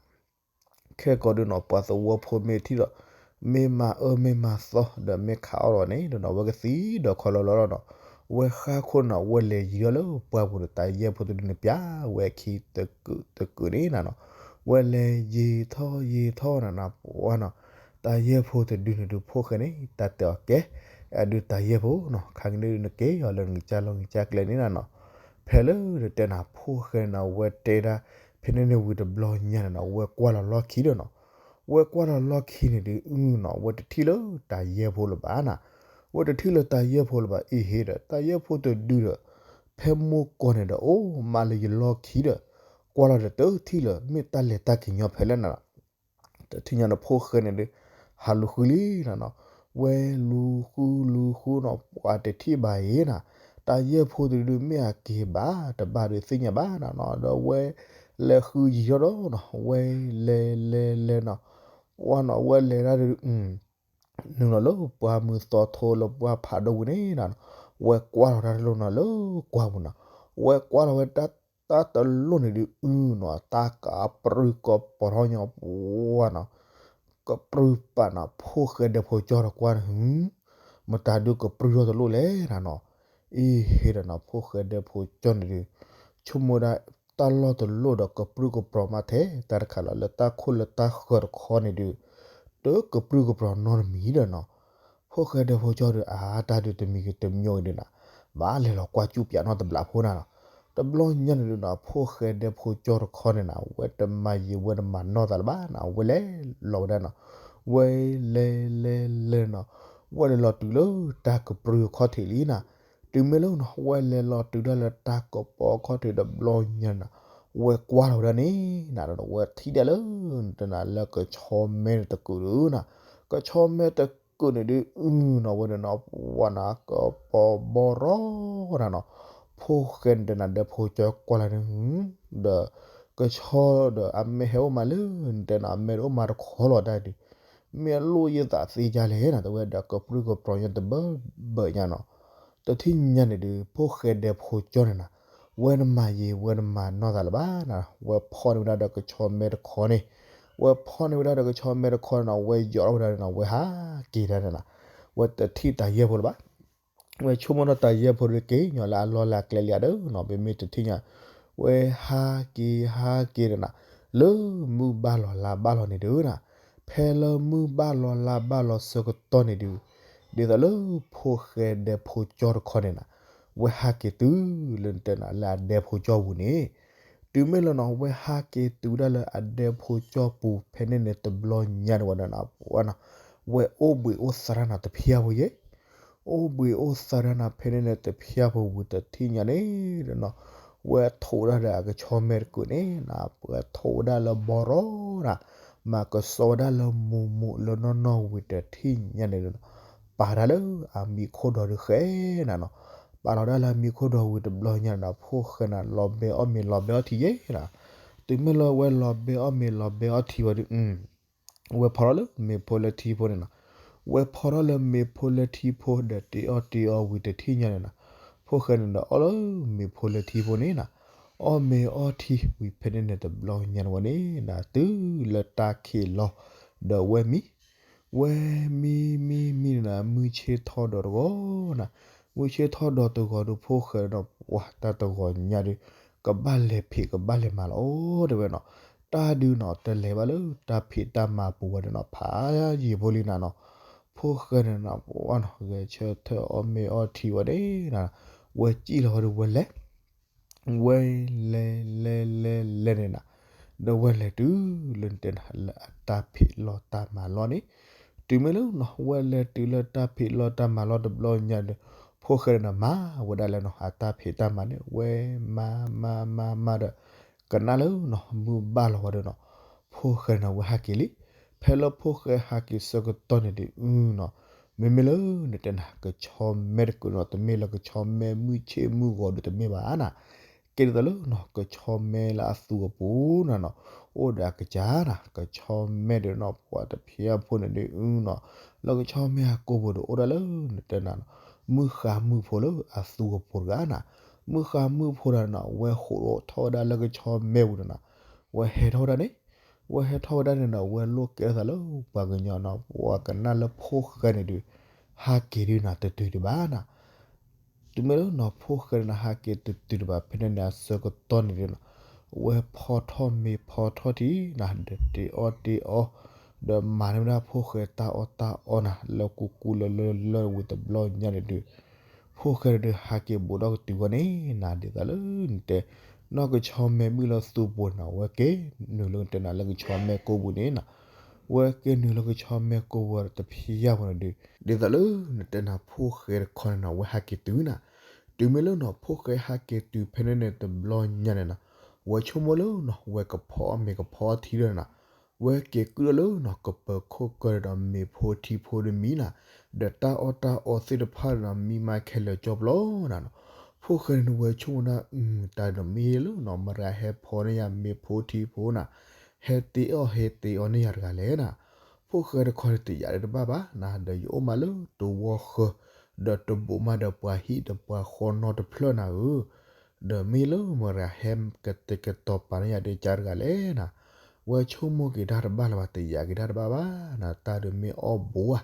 ခဲကီးဒုးနီၤ ပှၤသဝီဖိမ့ၢ်ထံၣ်ဒီး မ့ၢ်မၤအၢမ့ၢ်မၤသီ ဒီးမ့ၢ်ခးအီၣ်ဒီးန့ၣ်ဒီးနီၤ ဝဲကသံဒီးခီလီၤလီၤလီၤနီၤ ဝဲဃါခိၣ်နီၤ ဝဲလဲၤယံၤထီၣ်လၢပှၢ်ပူၤဒီး တၢ်ယဲၢ်ဖိတဒုန့ၣ်ပျးဝဲခံတကုာ်တကုာ်န့ၣ်နၤနီၤ ဝဲလဲၤယံၤထီၣ်ယံၤထီၣ်နၤနီၤ ပဝဲနီၤ တၢ်ယဲၢ်ဖိတဒုန့ၣ်ဒုး ဖိၣ်ဃဲန့ၣ် တၢ်တဲအီၤကဲ အဒုးတၢ်ယဲၢ်ဖိနီၤ ခါက့ၤဒုးနက့ၤအီၤလၢနကစၢ်လီၢ်နကစၢ်ကျဲန့ၣ်နၤနီၤ ဖဲလၢနတဲနၤ ဖိၣ်ဃဲန့ၣ်နီၤ ဝဲတဲဒၣ် ဖဲန့ၣ်န့ၣ်ဝံၤတဘျီညါန့ၣ်နီၤ ဝဲကွၢ်လီၤလီၢ်ခံဒီးနီၤ ဝဲကွၢ်လီၤလီၢ်ခံန့ၣ်ဒုး အုနီၤ ဝဲတထံၣ်လၢတၢ်ယဲၢ်ဖိလၢၤဘၣ်နၤ ဝဲတထံၣ်လၢတၢ်ယဲၢ်ဖိလၢၤဘၣ် အ့ဟ့ဒီး တၢ်ယဲၢ်ဖိတဒုဒီး ဖဲမိၢ်ကီၢ်န့ၣ်ဒီး အိၣ်မးလၢယလီၢ်ခံဒီး ကွၢ်လီၤဒီးတထံၣ်လၢၤ မ့ၢ်တၢ်လဲၤတၢ်က့ၤညီဖဲလဲၣ်နၤ တထံၣ်ညါန့ၣ် ဖိၣ်ဃဲန့ၣ်ဒုး ဟးလူၤဃုလံနၤနီၤ ဝဲလူၤဃုလူၤဃုနီၤ ပှၤတထံၣ်ဘၣ်အံၤနၤ တၢ်ယဲၢ်ဖိတဒု မ့ၢ်အက့ၤဘၣ်တဘၣ်ဒုးသ့ၣ်ညါဘၣ်နၤနီၤ ဒီးဝဲလဲၤဃုယံၤထီၣ်ဒီးနီၤ ဝဲလဲၤလဲၤလဲၤနီၤ ပှၤနီၤ ဝဲလဲၤဒၣ်ဒုး နုာ်လီၤလၢပှၢ်မုၢ်သီထိလၢပှၢ်ဖးဒိၣ်ဝံၤန့ၣ်နၤနီၤ ဝဲကွၢ်လီၤတၢ်တလိၣ်နီၤ လၢကွၢ်ပူၤနီၤ ဝဲကွၢ်လီၤဝဲတၢ် တၢ်တလိၣ်န့ၣ်ဒုး အုနီၤ တၢ်ကပြုၢ်ကပြီၤထီၣ်ညီ ပှၤနီၤ ကပြုၢ်ပာ်နီၤ ဖိၣ်ဃဲဒဲဖိကၠီတကွၢ်န့ၣ် မတၤဒုးကပြုၢ်ထီၣ်တလိၣ်လဲၣ်နၤနီၤ အ့ဟ့ဒီးနီၤ ဖိၣ်ဃဲဒဲဖိကၠီန့ၣ်ဒုး ဆိကမိၣ်ဒၣ် တၢ်လီၢ်တလိၣ်ဒီးကပြုၢ်ကပြီၤမးထဲ တၢ်တခါလီၤ လၢတၢ်ခိၣ်လၢတၢ်ဃၢၤတခီန့ၣ်ဒုး တကပြုၢ်ကပြီၤနီတမံၤဒီးနီၤ ဖိၣ်ဃဲဒဲဖိကၠီဒုး အါ တၢ်ဒုးတမံၤကတမံၤအံၤဒုးနၤ ဘၣ်လဲၤလီၤကွၢ်စူၣ်ပၠးနီတဘျီဖိနၤနီၤ တဘျီညါန့ၣ်ဒုးနီၤ ဖိၣ်ဃဲဒဲဖိကၠီတခီန့ၣ်နၤ ဝဲတမၤယံာ်ဝဲတမၤနီၢ်သးလၢၤဘၣ်နၤ ဝဲလဲၤလီၤဝဲဒၣ်နီၤ ဝဲလဲၤလဲၤလဲၤနီၤ ဝဲလဲၤလီၤတုၤလၢတၢ်ကပြုၢ်အခီၣ်ထံးလံနၤ တုၤမ့ၢ်လၢနီၤ ဝဲလဲၤလီၤတုၤဒၣ်လၢတၢ်ကပီၤအခီၣ်ထံးတဘျီညါန့ၣ်နၤ ဝဲကွၢ်လီၤဝဲဒၣ်န့ၣ်နၤ ဝဲထံၣ်ဒၣ်လၢ တနၤလၢကဆီမဲတကုာ်ဒုးနၤ ကဆီမဲတကုာ်န့ၣ်ဒုး အုနီၤ ဝဲဒၣ်နီၤ ပှၤနီၤ ကပီၤဘီရီနၤနီၤ ဖိၣ်ဃဲန့ၣ်တနၤ ဒဲဖိကၠီကွၢ်လီၤန့ၣ် ဒီး ကဆီဒီးအမဲာ်ဟဲအိၣ်မးလၢ နတဲနီၤ အမဲာ်တအိၣ်မးတခီလီၤတၢ်ဒုး မ့ၢ်အလိၣ်ယသးသ့ဒ်လဲၣ်နၤ တဲဝဲဒီးကပြုၢ်ကပြီၤညါတဘၢဘၢညါနီၤ တထံၣ်ညါန့ၣ်ဒုး ဖိၣ်ဃဲဒဲဖိကၠီန့ၣ်နၤ ဝဲနမၤယံာ်ဝဲနမၤနီၢ်သးလၢၤဘၣ်နၤ ဝဲဖီၣ်န့ၢ်ဝဲဒၣ်ဒီးကဆီမဲတခီန့ၣ် ဝဲဖီၣ်န့ၢ်ဝဲဒၣ်ဒီးကဆီမဲတခီန့ၣ်နီၤ ဝဲယီၤထီၣ်ဝဲဒၣ်န့ၣ်နီၤ ဝဲဟးက့ၤဒၣ်န့ၣ်နၤ ဝဲတထံၣ်တၢ်ယဲၢ်ဖိလၢၤဘၣ် ဝဲဆိကမိၣ်ထီၣ်တၢ်ယဲၢ်ဖိတက့ၢ် ညီလၢအလီၢ်လၢအကျဲလံဧါဒီးနီၤ ပမ့ၢ်တထံၣ်ညါ ဝဲဟးက့ၤဟးက့ၤဒီးနၤ လၢမုၢ်ဘၣ်လီၤလါဘၣ်လီၤန့ၣ်ဒုးနၤ ဖဲလၢမုၢ်ဘၣ်လီၤလါဘၣ်လီၤဆၢကတီၢ်န့ၣ်ဒုး ဒ်သိးလၢဖိၣ်ဃဲဒဲဖိကၠီတခီန့ၣ်နၤ ဝဲဟးက့ၤတုၤလၢနတဲနၤလၢအဒဲဖိကၠီပူၤန့ၣ် တုၤမ့ၢ်လၢနီၤ ဝဲဟးက့ၤတုၤဒၣ်လၢအဒဲဖိကၠီပူၤ ဖဲန့ၣ်န့ၣ်တဘျီညါန့ၣ်ဝဲဒၣ်နၤ ပှၤနီၤ ဝဲအိၣ်ဘှံးအိၣ်သါတၢ်နၤတဖၠါဖိယဲၢ် အိၣ်ဘှံးအိၣ်သါတၢ်နၤ ဖဲန့ၣ်န့ၣ်တဖၠါဖိဝံၤတထံၣ်ညါန့ၣ်ဒီးနီၤ ဝဲထိးဝဲဒၣ်ဒီးအကဆီမဲတကုာ်န့ၣ်နၤ ဝဲထိးဝဲဒၣ်လၢဘီရီနၤ မၤကစီဝဲဒၣ်လၢမိၢ်မိၢ်လၢနီၢ်နီၢ်ဝံၤတထံၣ်ညါန့ၣ်ဒီးနီၤ ပာ်တၢ်လၢအမံၤခိၣ်ဒီးဒုးဃဲနၤနီၤ ပာ်လီၤဒၣ်လၢအမံၤခိၣ်ဒီးဝံၤတဘျီညါန့ၣ်ဒီး ဖိၣ်ဃဲနၤ လီၤဘဲအီၣ်မ့ၤလီၤဘဲအီထံယဲၢ်နၤ တုၤမ့ၢ်လၢဝဲလီၤဘဲအီၣ်မ့ၤလီၤဘဲအီထံဝံၤဒီး ဝဲဖီထီၣ်လၢမ့ၤဖိလၢထံဖိန့ၣ်နီၤ ဝဲဖီထီၣ်လၢမ့ၤဖိလၢထံဖိဒီးတ့အီၣ်တ့အီဝံၤတထံၣ်ညါန့ၣ်နီၤ ဖိၣ်ဃဲန့ၣ်ဒီးအီၣ်လၢမ့ၤဖိလၢထံဖိန့ၣ်နၤ အီၣ်မ့ၤအီထံဝံၤဖဲန့ၣ်န့ၣ်တဘျီညါန့ၣ်ဝဲန့ၣ်နၤ တုၤလၢတၢ်ခံးလီၤ ဒီးဝဲမံ ဝဲမံမံမံန့ၣ်နၤ မုၢ်ဆ့ၣ်ထီၣ်ဒီးတဂီၤနၤ မုၢ်ဆ့ၣ်ထီၣ်ဒီးတဂီၤဒီးဖိၣ်ဃဲဒီး ပှၤတၢ်တဂီၤညါဒီး ကဘၣ်လဲၤဖံးကဘၣ်လဲၤမၤလီၤ တဲဝဲနီၤ တၢ်ဒုးနီၤ တလဲၤဘၣ်လၢတၢ်ဖံးတၢ်မၤပူၤဝဲဒၣ်နီၤ ဖးယံာ်ဖိလံနၤနီၤ. ဖိၣ်ဃဲန့ၣ်နီၤ ပှၤနီၤ ဂဲၤဆၢထၢၣ်အီၣ်မ့ၤအီထံဝဲန့ၣ်နၤ, ဝဲစံၣ်လီၤဝဲဒီးဝဲလဲၤ ဝဲလဲၤလဲၤလဲၤလဲၤန့ၣ်နၤ, ဒီးဝဲလဲၤတုၤလၢနတဲနၤ လၢအတၢ်ဖံးလီၢ်တၢ်မၤလီၢ်န့ၣ်, တုၤမ့ၢ်လၢနီၤ ဝဲလဲၤတုၤလၢတၢ်ဖံးလီၢ်တၢ်မၤလီၢ်တဘျီညါဒီး ဖိၣ်ဃဲန့ၣ်နၤ မၤဝဲဒၣ်လၢနီၤ အတၢ်ဖံးတၢ်မၤန့ၣ် ဝဲမၤမၤမၤမၤဒီး ကနၣ်လၢနီၤ မုၢ်ဘၣ်လီၤဝဲဒီးနီၤ, ဖိၣ်ဃဲန့ၣ်နၤ ဝဲဟးက့ၤလံ. ဖဲလၢဖိၣ်ဃဲဟးက့ၤဆၢကတီၢ်န့ၣ်ဒုးနီၤ, မ့မ့ၢ်လၢနတဲနၤ ကဆီမဲတကုာ်နီၤ တမ့ၢ်လၢကဆီမဲမုၢ်ဆ့ၣ်မုၢ်ဂီၤဒီးတမ့ၢ်ဘၣ်နၤ, ကဲဒ်သိးလၢနီၤ ကဆီမဲလၢအသူအပူၤနၤနီၤ, အိၣ်ဒီးအကစၢ်နၤ ကဆီမဲဒီးနီၤ ပှၤတဖျၢၣ်ဖိန့ၣ်ဒုးနီၤ, လၢကဆီမဲအကိာ်ပူၤဒီးအိၣ်ဒၣ်လၢနတဲနၤနီၤ မုၢ်ဃါမုၢ်ဖိလၢအသူအပူၤတဂၤနၤ, မုၢ်ဃါမုၢ်ဖိတဂၤနၤ ဝဲဟးထီၣ်ဝဲဒၣ်လၢကဆီမဲပူၤန့ၣ်နၤ, ဝဲဟဲထီၣ်ဝဲဒၣ်န့ၣ်, ဝဲဟဲထီၣ်ဝဲဒၣ်န့ၣ်ဒီး ဝဲလိၣ်ကဲထီၣ်သးလၢပှၤကညီနီၤ ပှၤကနၣ်လၢဖိၣ်ဃဲန့ၣ်ဒုး ဟးက့ၤဒုးနၤ တတုၤဒံးဘၣ်နၤ. တုၤမ့ၢ်လၢနီၤ ဖိၣ်ဃဲန့ၣ်နၤ ဟးက့ၤတတုၤဒံးဘၣ် ဖဲန့ၣ်န့ၣ် အဆၢကတီၢ်န့ၣ်ဒုးနီၤ, ဝဲဖီထီၣ်မ့ၤဖီထီၣ်ထံနၤ ဒီးတ့အီၣ်တ့အီ ဒီးမၤန့ၢ်ဝဲဒၣ်ဖိၣ်ဃဲတၢ်အီၣ်တၢ်အီနၤ လၢကူကူလၢလၢလၢဝံၤတဘျီညါန့ၣ်ဒုး ဖိၣ်ဃဲန့ၣ်ဒုး ဟးက့ၤဘူးဒီးကတုၤဝဲန့ၣ်နၤ ဒ်သိးလၢနတဲ နီၢ်ကဆီမဲမုၢ်လၢသူပူၤန့ၣ်နၤ ဝဲက့ၤနုာ်လၢနတဲနၤ လၢကဆီမဲကိာ်ပူၤန့ၣ်နၤ, ဝဲက့ၤနုာ်လၢကဆီမဲကိာ်ပူၤတဖျၢၣ်ဖိန့ၣ်ဒုး ဒ်သိးလၢနတဲနၤ ဖိၣ်ဃဲတခီန့ၣ်နၤ ဝဲဟးက့ၤတုၤနၤ, တုၤမ့ၢ်လၢနီၤ ဖိၣ်ဃဲဟးက့ၤတုၤဖဲန့ၣ်န့ၣ်တဘျီညါန့ၣ်နၤ, ဝဲဆိကမိၣ်လၢနီၤ ဝဲကဖီအီၣ်မ့ၤကဖီအီထံဒီးနၤ, ဝဲက့ၤကုၣ်ဒီးလၢနီၤ ကပၢၤခိၣ်ကၢဒီးမ့ၤဖိထံဖိဒီးမံနၤ, ဒီးတၢ်အီၣ်တၢ်အီသ့ၣ်တဖၣ်ဒီးနီၤ မံမၤခဲလၢာ်ကၠီပျီနၤနီၤ, ဖိၣ်ဃဲန့ၣ်နၤ ဝဲဆိကမိၣ်ဒၣ် တၢ်ဒီးမ့ၢ်လၢနီၤ မတၤဟဲဖီန့ၢ်ယၤမ့ၤဖိထံဖိနၤ, ဟဲတ့အီၣ်ဟဲတ့အီန့ၢ်ယၤတဂၤလဲၣ်နၤ, ဖိၣ်ဃဲတခီန့ၣ် တယာ်ဒံးတဘၣ်ဘၣ်နၤ, ဒီးယအိၣ်မးလၢတဝီဃၢၤ, ဒီးတဘိးမးဒီးပှၤဟံၣ်ဒီးပှၤဃီနီတဖျၢၣ်နၤဧၢ, ဒီးမ့ၢ်လၢမတၤဟဲကတဲာ်ကတီၤပာ်န့ၢ်ယၤဒီးကၢ်တဂၤလဲၣ်နၤ, ဝဲဆိကမိၣ်က့ၤတၢ်တဘၣ်လၢၤဘၣ် တယာ်က့ၤတၢ်တဘၣ်ဘၣ်နၤ, တၢ်ဒီးမ့ၢ်အီၣ်ဘူးဧါ,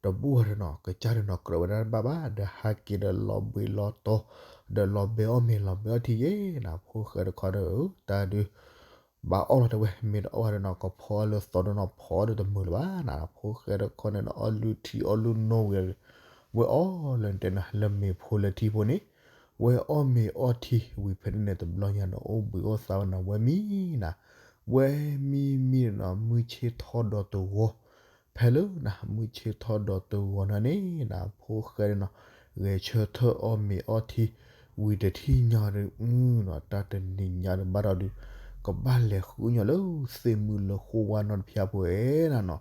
တဘူးဧါဒီးနီၤ ကစၢ်ဒီးနီၤ ကြၢးဝဲဒၣ်တဘၣ်ဘၣ် ဒီးဟးက့ၤဒီးလီၤဘှံးလီၤတီၤ, ဒီးလီၤဘဲအီၣ်မ့ၤလီၤဘဲအီၣ်ထံယဲနၤ, ဖိၣ်ဃဲတခီဒီး တၢ်ဒုး ဘၣ်အီၣ်လီၤတဲဝဲ မ့ၢ်တအီၣ်ဒီးနီၤ ကဖီလၢသီဒီးနီၤ ဖီဒီးတမုာ်လၢၤဘၣ်နၤ, ဖိၣ်ဃဲတခီန့ၣ်နၤ အီၣ်လုၢ်ထံအီၣ်လုၢ်နိဝံၤ ဝဲအီၣ်လၢနတဲနၤ လၢမ့ၤဖိလၢထံဖိန့ၣ်, ဝဲအီၣ်မ့ၤအီၣ်ထံဝံၤဖဲန့ၣ်န့ၣ် တဘျီညါနၤ အိၣ်ဘှံးအိၣ်သါဝဲနၤ ဝဲမံနၤ, ဝဲမံမံနၤ မုၢ်ဆ့ၣ်ထီၣ်ဒီးတဂီၤ, ဖဲလၢနၤ မုၢ်ဆ့ၣ်ထီၣ်ဒီးတဂီၤန့ၣ်န့ၣ်နၤ ဖိၣ်ဃဲန့ၣ်နၤ ဂဲၤဆၢထၢၣ်အီၣ်မ့ၤအီၣ်ထံ ဝံၤတထံၣ်ညါဒီး အုနီၤ တၢ်တနံၤညါဒီးဘၣ်ဒီးဒုး ကဘၣ်လဲၤဃုညီလၢသ့ၣ်မုၢ်လၢဃိဝါနီတဖၠါဖိဧါနၤနီၤ,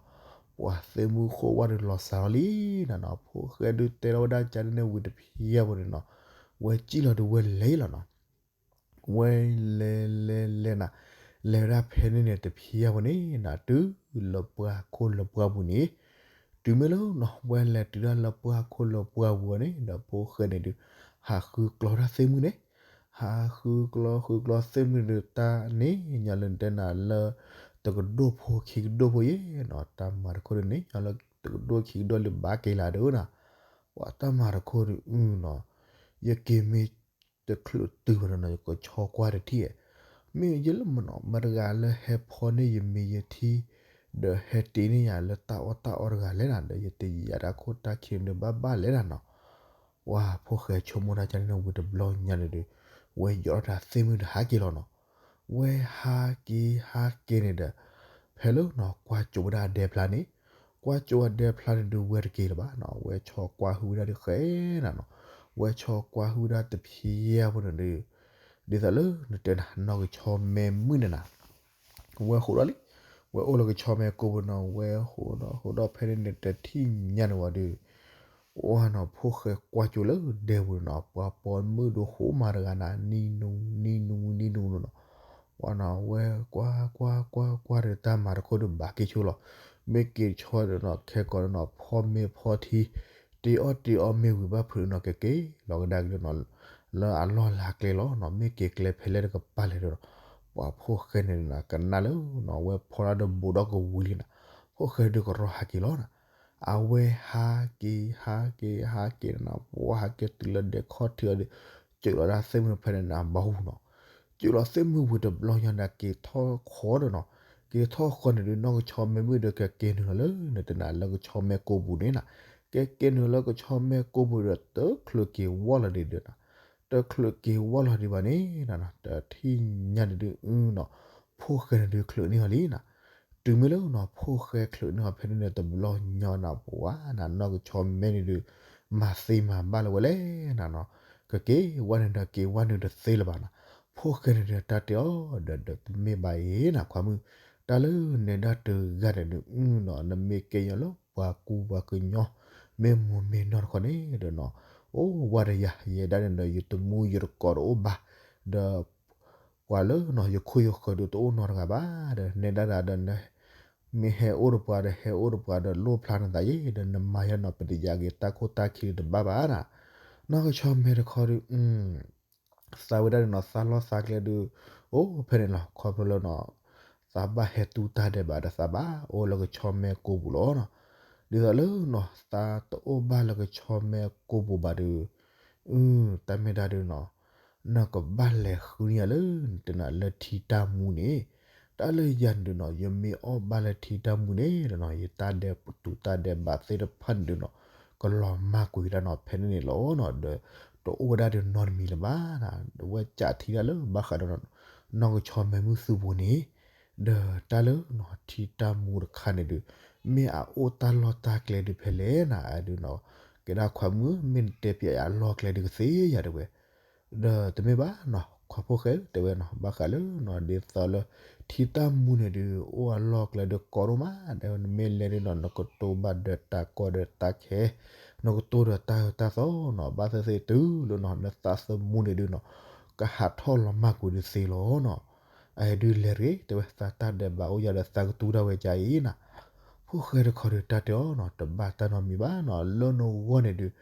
ပှၤသ့ၣ်မုၢ်ဃိဝါဒီးလီၤစှၤလီၤလံနၤနီၤ, ဖိၣ်ဃဲဒုးတဲထီၣ်ဝဲဒၣ်ကန့ၣ်န့ၣ်ဝံၤတဖၠါဖိန့ၣ်နီၤ, ဝဲစံၣ်လီၤဒီးဝဲလဲၤလီၤနီၤ ဝဲလဲၤလဲၤလဲၤနၤ, လဲၤဝဲဒၣ်ဖဲန့ၣ်န့ၣ်တဖၠါဖိန့ၣ်နၤ တုၤလၢပှၢ်ခိၣ်လၢပှၢ်ပူၤန့ၣ်, တုၤမ့ၢ်လၢနီၤ ဝဲလဲၤတုၤဒၣ်လၢပှၢ်ခိၣ်လၢပှၢ်ပူၤန့ၣ် ဒီးဖိၣ်ဃဲန့ၣ်ဒုး ဟးဃုကျီဒၣ်သ့ၣ်မုၢ်န့ၣ်, ဟးဃုကျီဃုကျီသ့ၣ်မုၢ်န့ၣ်ဒုး တၢ်န့ၣ်ညီလၢနတဲနၤလၢ တကဒိၣ်ဖိခံကဒိၣ်ဖိယဲနီၤ, တၢ်မၤတခိၣ်ဒုးန့ၣ် ညီလၢတကဒိၣ်ခံကဒိၣ်လၢဘၣ်က့ၤလၢဒုးနၤ, ပှၤတၢ်မၤတခိၣ်ဒုးအုနီၤ, ယက့ၤမ့ၢ် တချုးတုၤဘၣ်ဒီးနီၤ ယကဆီကွၢ်တထံၣ်, မ့ၢ်ယလၢမနီၤ မတၤတဂၤလၢဟဲဖီန့ၢ်ယမ့ၤယထံ ဒီးဟဲတ့န့ၢ်ယၤလၢတၢ်အီၣ်တၢ်အီတဂၤလဲၣ်နၤ, ဒီးယတယာ်တၢ်ခိၣ်တၢ်ခံန့ၣ်ဘၣ်ဘၣ်လဲၣ်နၤနီၤ, ပှၤဖိၣ်ဃဲဆိကမိၣ်တၢ်ကန့ၣ်န့ၣ်ဝံၤတဘျီညါန့ၣ်ဒီး ဝဲယိးထီၣ်တၢ်သ့ၣ်မုၢ်ဒီးဟးက့ၤလီၤနီၤ, ဝဲဟးက့ၤဟးက့ၤန့ၣ်ဒီး ဖဲလၢနီၤ ကွၢ်ကၠိဝဲဒၣ်အဒဲဖျါန့ၣ်, ကွၢ်ကၠိဝဲဒၣ်အဒဲဖျါန့ၣ်ဒုး ဝဲတက့ၤလၢၤဘၣ်နီၤ, ဝဲဆီကွၢ်ဟုၣ်ဝဲဒၣ်ဒုးဃဲနၤနီၤ, ဝဲဆီကွၢ်ဟုၣ်ဝဲဒၣ်တဖၠါဖိန့ၣ်ဒုး, ဒ်သိးလၢနတဲနၤ နီၢ်ကဆီမဲမုၢ်န့ၣ်နၤ ဝဲဃိးဒီးလံ, ဝဲအိၣ်လၢကဆီမဲကိာ်ပူၤနီၤ, ဝဲဃိးဒီးဃိးဒီးဖဲန့ၣ်န့ၣ် တထံၣ်ညါန့ၣ်ဝံၤဒီး ဝဲနီၤ ဖိၣ်ဃဲကွၢ်ကၠိလၢဒဲပူၤန့ၣ်နီၤ, ပှၤပိာ်မုၣ်ဒိၣ်ဃိမးတဂၤနၤ နံၤနူနံၤနူနံၤနူနီၤ, ဝဲနီၤဝဲကွၢ်ကွၢ်ကွၢ်ကွၢ်ဒီးတၢ်မၤတခိၣ်ဒီးဘၣ်က့ၤဆိလီၤ, မ့ၢ်က့ၤဆီဒီးနီၤ ခဲကိာ်ဒီးနီၤ ဖီမ့ၤဖီထံ တ့အီၣ်တ့အီမ့ၤဝံၤဘၣ်ဖုးနီၤ ကက့ၤလီၤကဒါက့ၤလီၤနီၤ, လၢအလီၢ်လၢအကျဲလီၤနီၤ, မ့ၢ်က့ၤကျဲဖဲလဲၣ်တကပၤလဲၣ်ဒီး ပှၤဖိၣ်ဃဲန့ၣ်နၤ ကနၣ်လၢနီၤ ဝဲဖီဒၣ်ဒီးဘူးဒီးကဝံၤလံနၤ, ဖိၣ်ဃဲဒုးကရီဟးက့ၤလီၤနၤ, အဝဲဟးက့ၤ ဟးက့ၤ ဟးက့ၤနၤ ပှၤဟးက့ၤတုၤလၢဒဲခီၣ်ထံးအီၤဒီး ကၠိးလီၤဒၣ်သ့ၣ်မုၢ်ဖဲန့ၣ်နၤ ဘၣ်ဟူနီၤ, ကၠိလီၤသ့ၣ်မုၢ်ဝံၤတဘျီညါန့ၣ် က့ၤထီၣ်ဃီဒီးနီၤ, က့ၤထီၣ်ဃီန့ၣ်ဒုး နီၢ်ကဆီမဲမုၣ်ဒီး ကက့ၤနုာ်လီၤလၢ နတနၤလၢကဆီမဲကိပူၤန့ၣ်နီၤ, ကက့ၤနုာ်လၢကဆီမဲကိပူၤဒီး တချုးက့ၤဝီလီၤဒံးဒီးနီၤ, တချုးက့ၤဝီလီၤဒံးဘၣ်န့ၣ်နီၤ, တထံၣ်ညါန့ၣ်ဒုးနီၤ, ဖိၣ်ဃဲန့ၣ်ဒုးချုးန့ၢ်အီၤလံနီၤ, တုၤမ့ၢ်လၢနီၤ ဖိၣ်ဃဲချုးန့ၢ်အီၤဖဲန့ၣ်န့ၣ် တဘျီညါနၤပဝါနၤ နီၢ်ကဆီမဲန့ၣ်ဒုး မၤသ့မၤဘၣ်လၢၤဝဲလဲၣ်နၤနီၤ, ကက့ၤဝဲန့ၣ်ဒီး က့ၤဝဲနုာ်တသ့လၢၤဘၣ်နီၤ, ဖိၣ်ဃဲန့ၣ်ဒီး တၢ်တဲအီၤဒီး ဒီးတမ့ၢ်ဘၣ်အံၤနၤ ခွါမုၣ်, တၢ်လၢနဲဒၣ်တဂၤန့ၣ်ဒုးနီၤ, နမ့ၢ်ကဲညီလၢပှၤကူပှၤကညီ မ့ၢ်မိၢ်မ့ၢ်နီၢ်တခီန့ၣ်ဒီးနီၤ, အိၣ်ဝဲဒီးယၤ ယဲဒၣ်န့ၣ်ဒီး ယတမူယတကိးတအိၣ်ဘၣ်, ဒီး ပှၤလၢနီၤ ယခိၣ်ယဃၢၤဒုးတအိၣ်နီတဂၤဘၣ်ဒီး နဲဒၣ်တဂၤဒီး မ့ၢ်ဟဲအိၣ်ဒီးပှၤဒီး ဟဲအိၣ်ဒီးပှၤဒီး လိၣ်ဖျါနသးယဲဒီး နမၤယဲနီၤ ပတယၤက့ၤတၢ်ခိၣ်တၢ်ခံဒုးတဘၣ်ဘၣ်နၤ, နီၢ်ကဆီမဲတခီဒုး သးဝဲဒၣ်န့ၣ်နီၤ သးလီၢ်သးကျဲဒုး အိၣ်ဖဲန့ၣ်လီၤ. ခီဖျိလၢနီၤ သးဘၣ်ဟဲတူၢ်တၢ်ဒဲးဘးဒီး သးဘၣ်အိၣ်လၢကဆီမဲကိပူၤလီၤနီၤ. ဒ်သိးလၢနီၤ သးတအိၣ်ဘၣ်လၢကဆီမဲကိပူၤဘၣ်ဒီး အ တၢ်မ့ၢ်ဒၣ်ဒုးနီၤ နကဘၣ်လဲၤဃုန့ၢ်ယၤလၢ နတနၤလၢထံတၢ်မူန့ၣ်, တၢ်လၢယၤန့ၣ်ဒုးနီၤ ယမ့ၢ်အီၣ်ဘၣ်လၢထံတၢ်မူန့ၣ်ဒီးနီၤ ယတၢ်ဒဲးတူၢ်တၢ်ဒဲးဘးသ့ၣ်တဖၣ်န့ၣ်ဒုးနီၤ ကလီၤမၢ်ကွံာ်ဒၣ်နီၤ ဖဲန့ၣ်န့ၣ်လီၤနီၤ. ဒီးတအိၣ်ဝဲဒၣ်ဒီးနီတမံၤလၢၤဘၣ်နၤ, ဒီးဝဲကးထံဒၣ်လၢဘၣ်ဃးဒီးနီၤ နီၢ်ကဆီမဲမုၢ်သုးပူၤန့ၣ်, ဒီးတၢ်လၢနီၤ ထံတၢ်မူတခါန့ၣ်ဒုး မ့ၢ်အအိၣ်တၢ်လီၢ်တၢ်ကျဲဒုးဖဲလဲၣ်နၤ အဒုးနီၤ, ကဲဒၣ်ခွါမုၣ် မ့ၢ်နတဲပၠးယၤအလီၢ်ကျဲဒုးကသ့ယၤတဲဝဲ ဒီးတမ့ၢ်ဘၣ်နီၤ ခွါဖိၣ်ဃဲဧၢ တဲဝဲနီၤ ဘၣ်ဃးလၢနီၤ ဒ်သိးလၢ ထံတၢ်မူန့ၣ်ဒုး အိၣ်အလီၢ်ကျဲဒုးကီဒိၣ်မး ဒီးနမ့ၢ်လဲၤဒုးနီၤ နကတိၤဘၣ်ဒီးတၢ်ကီဒီးတၢ်ခဲ, နကတိၤဒီးတၢ်အၢတၢ်သီနီၤ ဘၣ်သ့ၣ်သ့ၣ်တုၤလၢနီၤ နသးသမူန့ၣ်ဒုးနီၤ ကဟးထီၣ်လီၤမၢ်ကွံာ်ဒုးသ့လီၤနီၤ. အဒုးလဲၤတဂ့ၤ တဲဝဲ သးတၢ်ဒဲးဘးအိၣ်ယၤဒီးသးကတူၢ်ဒၣ်ဝဲကါအံၤနၤ ဖိၣ်ဃဲတခီဒီးတၢ်တဲအီၤနီၤ တဘၣ်တၢ်နီတမံၤဘၣ်နီၤ လၢနဂီၢ်န့ၣ်ဒုး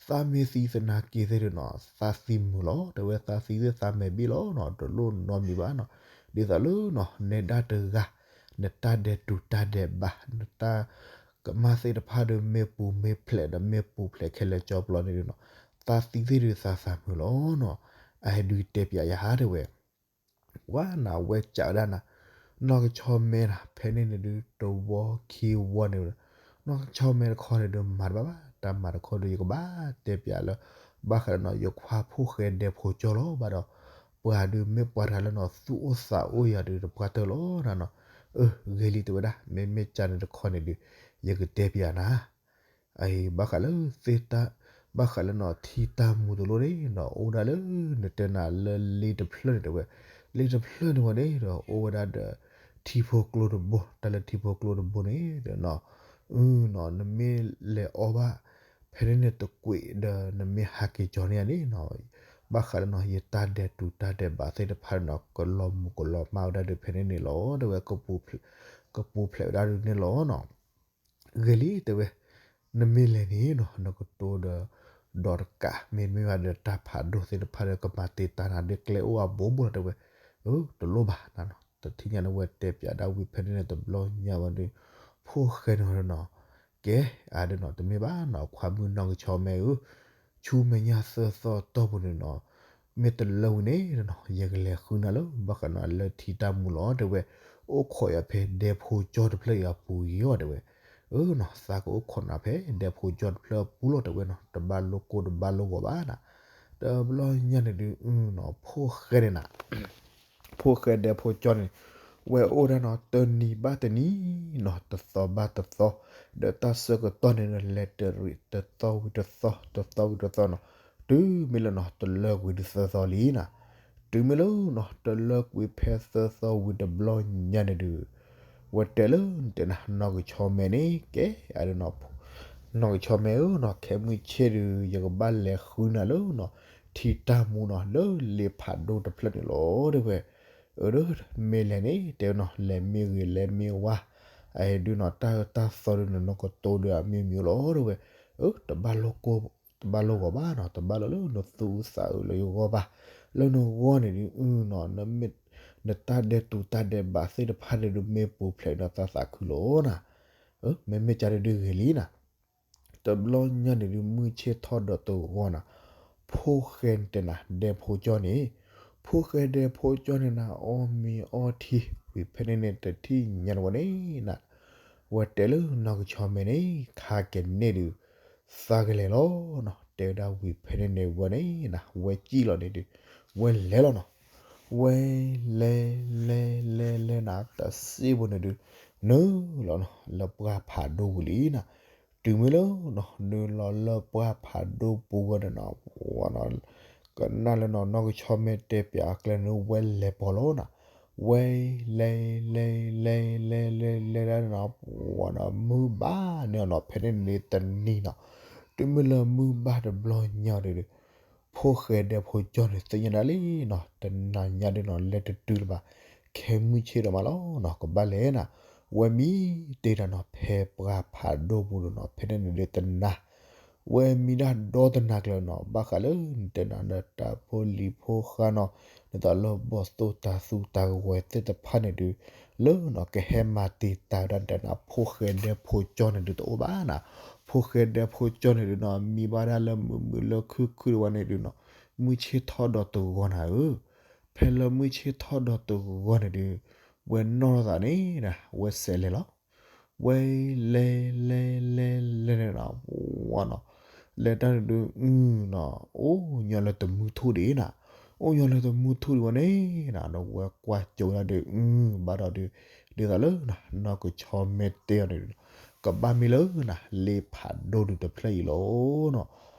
သးမ့ၢ်သံသနာ်က့သ့ၣ်ဒုးနီၤ သးသံမုာ်လီၤ တဲဝဲ သးသံသ့ၣ်သးမဲာ်ဘ့ၣ်လီၤနီၤ တလိၣ်နီတမံၤဘၣ်နီၤ ဒ်သိးလၢနီၤ နဲဒၣ်တဂၤ နတၢ်ဒဲးတူၢ်တၢ်ဒဲးဘး နတၢ်ကမၣ်သ့ၣ်တဖၣ်ဒီး မ့ၢ်ပူၤမ့ၢ်ဖျဲးဒီး မ့ၢ်ပူၤဖျဲးခဲလၢာ်ကၠီပျီန့ၣ်ဒုးနီၤ သးသံသ့ၣ်ဒုးသးသးမုာ်လီၤနီၤ အဟဲဒုးတဲပၠးယၤတဲဝဲ ဝါနၤဝဲကးဝဲဒၣ်နၤ နီၢ်ကဆီမဲနၤ ဖဲန့ၣ်န့ၣ်ဒုး တဝီခံဝီန့ၣ်ဝဲ နီၢ်ကဆီမဲတခီန့ၣ်ဒုး မၤတဘၣ်ဘၣ် တၢ်မၤတခီဒုး ယကဘၣ်တဲပၠးလၢ ဘၣ်ဃးဒီးနီၤ ယခွါဖိၣ်ဃဲဒဲဖိကၠီလီၤ ဘၣ်ဒီး ပှၤဒုးမ့ၢ်ပှၤတဂၤလၢနီၤ သူၣ်အိၣ်သးအိၣ်ယၤဒုး တပှၢ်တၢၢ်လီၤနၤနီၤ အၢ ဂ့ၤလံတဲဝဲဒၣ် မ့မ့ၢ်ကၢ်န့ၣ်တခီန့ၣ်ဒုး ယကတဲပၠးနၤ အအံၤ ဘၣ်ဃးလၢသ့ၣ်တၢ် ဘၣ်ဃးလၢနီၤ ထံတၢ်မူတလိၣ်န့ၣ်နီၤ အိၣ်ဝဲဒၣ်လၢ နတဲနၤလၢလ့တဖျၢၣ်န့ၣ်တဲဝဲ, လ့တဖျၢၣ်န့ၣ်ဝဲန့ၣ်ဒီး အိၣ်ဝဲဒၣ်ဒီး ထံဖိကျိတဘိ, တၢ်လၢထံဖိကျိတဘိန့ၣ်ဒီးနီၤ အုနီၤ နမ့ၢ်လဲၤအီၣ်ဘၣ် ဖဲန့ၣ်န့ၣ်တကွံာ်ဒီး နမ့ၢ်ဟးက့ၤကၠီန့ၢ်ယၤန့ၣ်နီၤ ဘၣ်ဃးလၢနီၤ ယတၢ်ဒဲးတူၢ်တၢ်ဒဲးဘးသ့ၣ်တဖၣ်န့ၣ်နီၤ ကလီၤမုၢ်ကလီၤမၢ်ဝဲဒၣ်ဒီး ဖဲန့ၣ်န့ၣ်လီၤ တဲဝဲ ကပူၤဖျဲးဝဲဒၣ်ဒုးန့ၣ်လီၤနီၤ ဂ့ၤလံတဲဝဲ, နမ့ၢ်လဲၤန့ၣ်နီၤ နကတိၤဒီး ဒီးတကး မ့တမ့ၢ်ဘၣ်ဒီးတၢ်ဖးဒိၣ်သ့ၣ်တဖၣ်ဒီး ကမၤတ့ၢ်တၢ်နၤဒ်ကျဲအိၣ်အဘိဘိလီၤတဲဝဲ, အၢ တလိၣ်ဘၣ်နၤနီၤ တထံၣ်ညါန့ၣ်ဝဲတဲပၠးဒၣ်ဝံၤဖဲန့ၣ်န့ၣ်တဘျီညါဝဲဒီး ဖိၣ်ဃဲန့ၣ်နီၤ ကဲ အဒုးနီၤ တမ့ၢ်ဘၣ်နီၤ ခွါမုၣ်နီၢ်ကဆီမဲဧၢ, ဆူမဲာ်ညါသၢသီတီၢ်ပူၤန့ၣ်နီၤ မ့ၢ်တလၢဝံၤန့ၣ်နီၤ ယကလဲၤဃုနၤလၢ ဘၣ်ဃးနီၤလၢထံတၢ်မူလီၤတဲဝဲ, အိၣ်ခိးယၤဖဲဒဲဖိကၠီတဖျၢၣ်အံၤအပူၤအံၤအီၤတဲဝဲ, အၢနီၤ သးကအိၣ်ခိးနၤဖဲဒဲဖိကၠီတဖျၢၣ်အပူၤလီၤတဲဝဲနီၤ တဘၣ်လိၣ်ကိၢ်တဘၣ်လိၣ်ဂီၤဘၣ်နၤ, တဘျီညါန့ၣ်ဒုးအုနီၤ ဖိၣ်ဃဲန့ၣ်နၤ ဖိၣ်ဃဲဒဲဖိကၠီန့ၣ် ဝဲအိၣ်ဒၣ်နီၤ တနံၤဘၣ်တနံၤနီၤ တသီဘၣ်တသီ, ဒီးတၢ်ဆၢကတီၢ်န့ၣ်ဒီး လဲၤတရံးတသီဝံၤတသီ တသီဝံၤတသီနီၤ, တုၤမ့ၢ်လၢနီၤ တလၢကွံာ်ဒုးသၢသီလံနၤ, တုၤမ့ၢ်လၢနီၤ တလၢကွံာ်ဖဲသၢသီဝံၤတဘျီညါန့ၣ်ဒုး ဝဲတဲလၢနတဲနၤ နီၢ်ကဆီမဲန့ၣ် ကဲ အဒုးနီၤ နီၢ်ကဆီမဲဧၢနီၤ ခဲမုၢ်ဆ့ၣ်ဒုး ယကဘၣ်လဲၤဃုနၤလၢနီၤ ထံတၢ်မူနီၤ လၢလ့ဖးဒိၣ်တဖျၢၣ်န့ၣ်လီၤတဲဝဲ, အၢ မ့ၢ်လဲၤန့ၣ် တဲဝဲနီၤ လဲၤမ့ၢ်ဂ့ၤလဲၤမ့ၢ်ဝါ, အဟဲဒုးနီၤ တၢ်အၢတၢ်သီဒုးနီၤ နကတိၤဒီးအမ့ၢ်မံၤလီၤတဲဝဲ, အၢ တဘၣ်လိၣ်ကိၢ် တဘၣ်လိၣ်ဂီၤဘၣ်နီၤ တဘၣ်လၢလၢနသူၣ်အုးသးအုးလၢယဂီၢ်ဘၣ်, လၢနဂီၢ်န့ၣ်ဒုးအုနီၤ နမ့ၢ် နတၢ်ဒဲးတူၢ်တၢ်ဒဲးဘးသ့ၣ်တဖၣ်န့ၣ်ဒုး မ့ၢ်ပူၤဖျဲးဒီးသးသးခုလီၤနၤ, မ့မ့ၢ်ကၢ်ဒုးဒုးဂ့ၤလံနၤ တဘျီညါန့ၣ်ဒုး မုၢ်ဆ့ၣ်ထီၣ်ဒီးတဂီၤနၤ, ဖိၣ်ဃဲန့ၣ်တဲနၤ ဒဲဖိကၠီန့ၣ်, ဖိၣ်ဃဲဒဲဖိကၠီန့ၣ်နၤ အီၣ်မ့ၤအီထံဝံၤဖဲန့ၣ်န့ၣ် တထံၣ်ညါလၢၤဝဲန့ၣ်နၤ, ဝဲတဲလၢနီၢ်ကဆီမဲန့ၣ် ခါကန့ၣ်ဒုး သးကလဲၤလီၤနီၤ, တဲဝဲဒၣ်ဝံၤဖဲန့ၣ်န့ၣ်ဝဲန့ၣ်နၤ ဝဲစံၣ်လီၤန့ၣ်ဒုး ဝဲလဲၤလီၤနီၤ, ဝဲလဲၤ လဲၤ လဲၤ လဲၤနၤ တစ့ၢ်ဖိန့ၣ်ဒုး နုာ်လီၤနီၤ လၢပှၢ်ဖးဒိၣ်ပူၤလံနၤ, တုၤမ့ၢ်လၢနီၤ နုာ်လီၤလၢပှၢ်ဖးဒိၣ်ပူၤဝဲန့ၣ်နီၤ ဝဲနီၤ ကနၣ်လၢနီၤ နီၢ်ကဆီမဲတဲပၠးအကျဲန့ၣ် ဝဲလဲၤပီၤလီၤနၤ, ဝဲလဲၤ လဲၤ လဲၤ လဲၤ လဲၤ လဲၤဒၣ်နီၤ ဝဲနီၤ မုၢ်ဘၣ်န့ၢ်အီၤနီၤ ဖဲန့ၣ်န့ၣ်တနံၤနီၤ, တုၤမ့ၢ်လၢမုၢ်ဘၣ်တဘျီညါဒုး ဖိၣ်ဃဲဒဲဖိကၠီန့ၣ် သ့ၣ်ညါဒၣ်လံနီၤ တနၤညါဒုးနီၤ လဲၤတတုၤလၢၤဘၣ် ခဲမုၢ်ဆ့ၣ်ဒီးမးလီၤနီၤ ကဘၣ်လဲၤနၤ, ဝဲမံတ့ၢ်တၢ်နီၤ ဖဲပှၢ်ဖးဒိၣ်ပူၤဒုးနီၤ ဖဲန့ၣ်န့ၣ်ဒုးတနၤ ဝဲမံဒၣ်ဒီတနၤကျၢၤနီၤ ဘၣ်ဃးလၢနတဲနၤ နတၢ်ဖိလံၤဖိဃါနီၤ နသိးလၢဘီၣ်သိၣ်တၢ်သူတၢ်ကဝဲၤသ့ၣ်တဖၣ်န့ၣ်ဒုး လၢနီၤ ကဟဲမၤတ့ၢ်တၢ်ဝဲဒၣ်နတဲနၤ ဖိၣ်ဃဲဒဲဖိကၠီန့ၣ်ဒုးတအိၣ်ဘၣ်နၤ, ဖိၣ်ဃဲဒဲဖိကၠီန့ၣ်ဒုးနီၤ မံဘၣ်ဒၣ်လၢမုာ်မုာ်လၢခုၣ်ခုၣ်ဒၣ်ဝဲန့ၣ်ဒုးနီၤ မုၢ်ဆ့ၣ်ထီၣ်ဒီးတဂီၤနၤဧၢ, ဖဲလၢမုၢ်ဆ့ၣ်ထီၣ်ဒီးတဂီၤန့ၣ်ဒုး ဝဲနီၣ်ထီၣ်သးန့ၣ်နၤ ဝဲစဲးလဲၤလီၤ ဝဲလဲၤ လဲၤ လဲၤ လဲၤန့ၣ်နီၤ ဝဲနီၤ လဲၤတၢ်န့ၣ်ဒုး အုနီၤ အိၣ်ညီလၢတမုၢ်ထူၣ်ဒံးနၤ, အိၣ်ညီလၢတမုၢ်ထူၣ်ဒံးဝဲန့ၣ်နၤ ဒီးဝဲကွၢ်ကၠိဝဲဒၣ်ဒုး အုဘၣ်ဒီးဒုး ဒ်သိးလၢနီၢ်ကဆီမဲတဲအီၤန့ၣ်ဒုး ကဘၣ်မ့ၢ်လၢနၤ လ့ဖးဒိၣ်ဒုးတဖျၢၣ်အံၤလီၤနီၤ,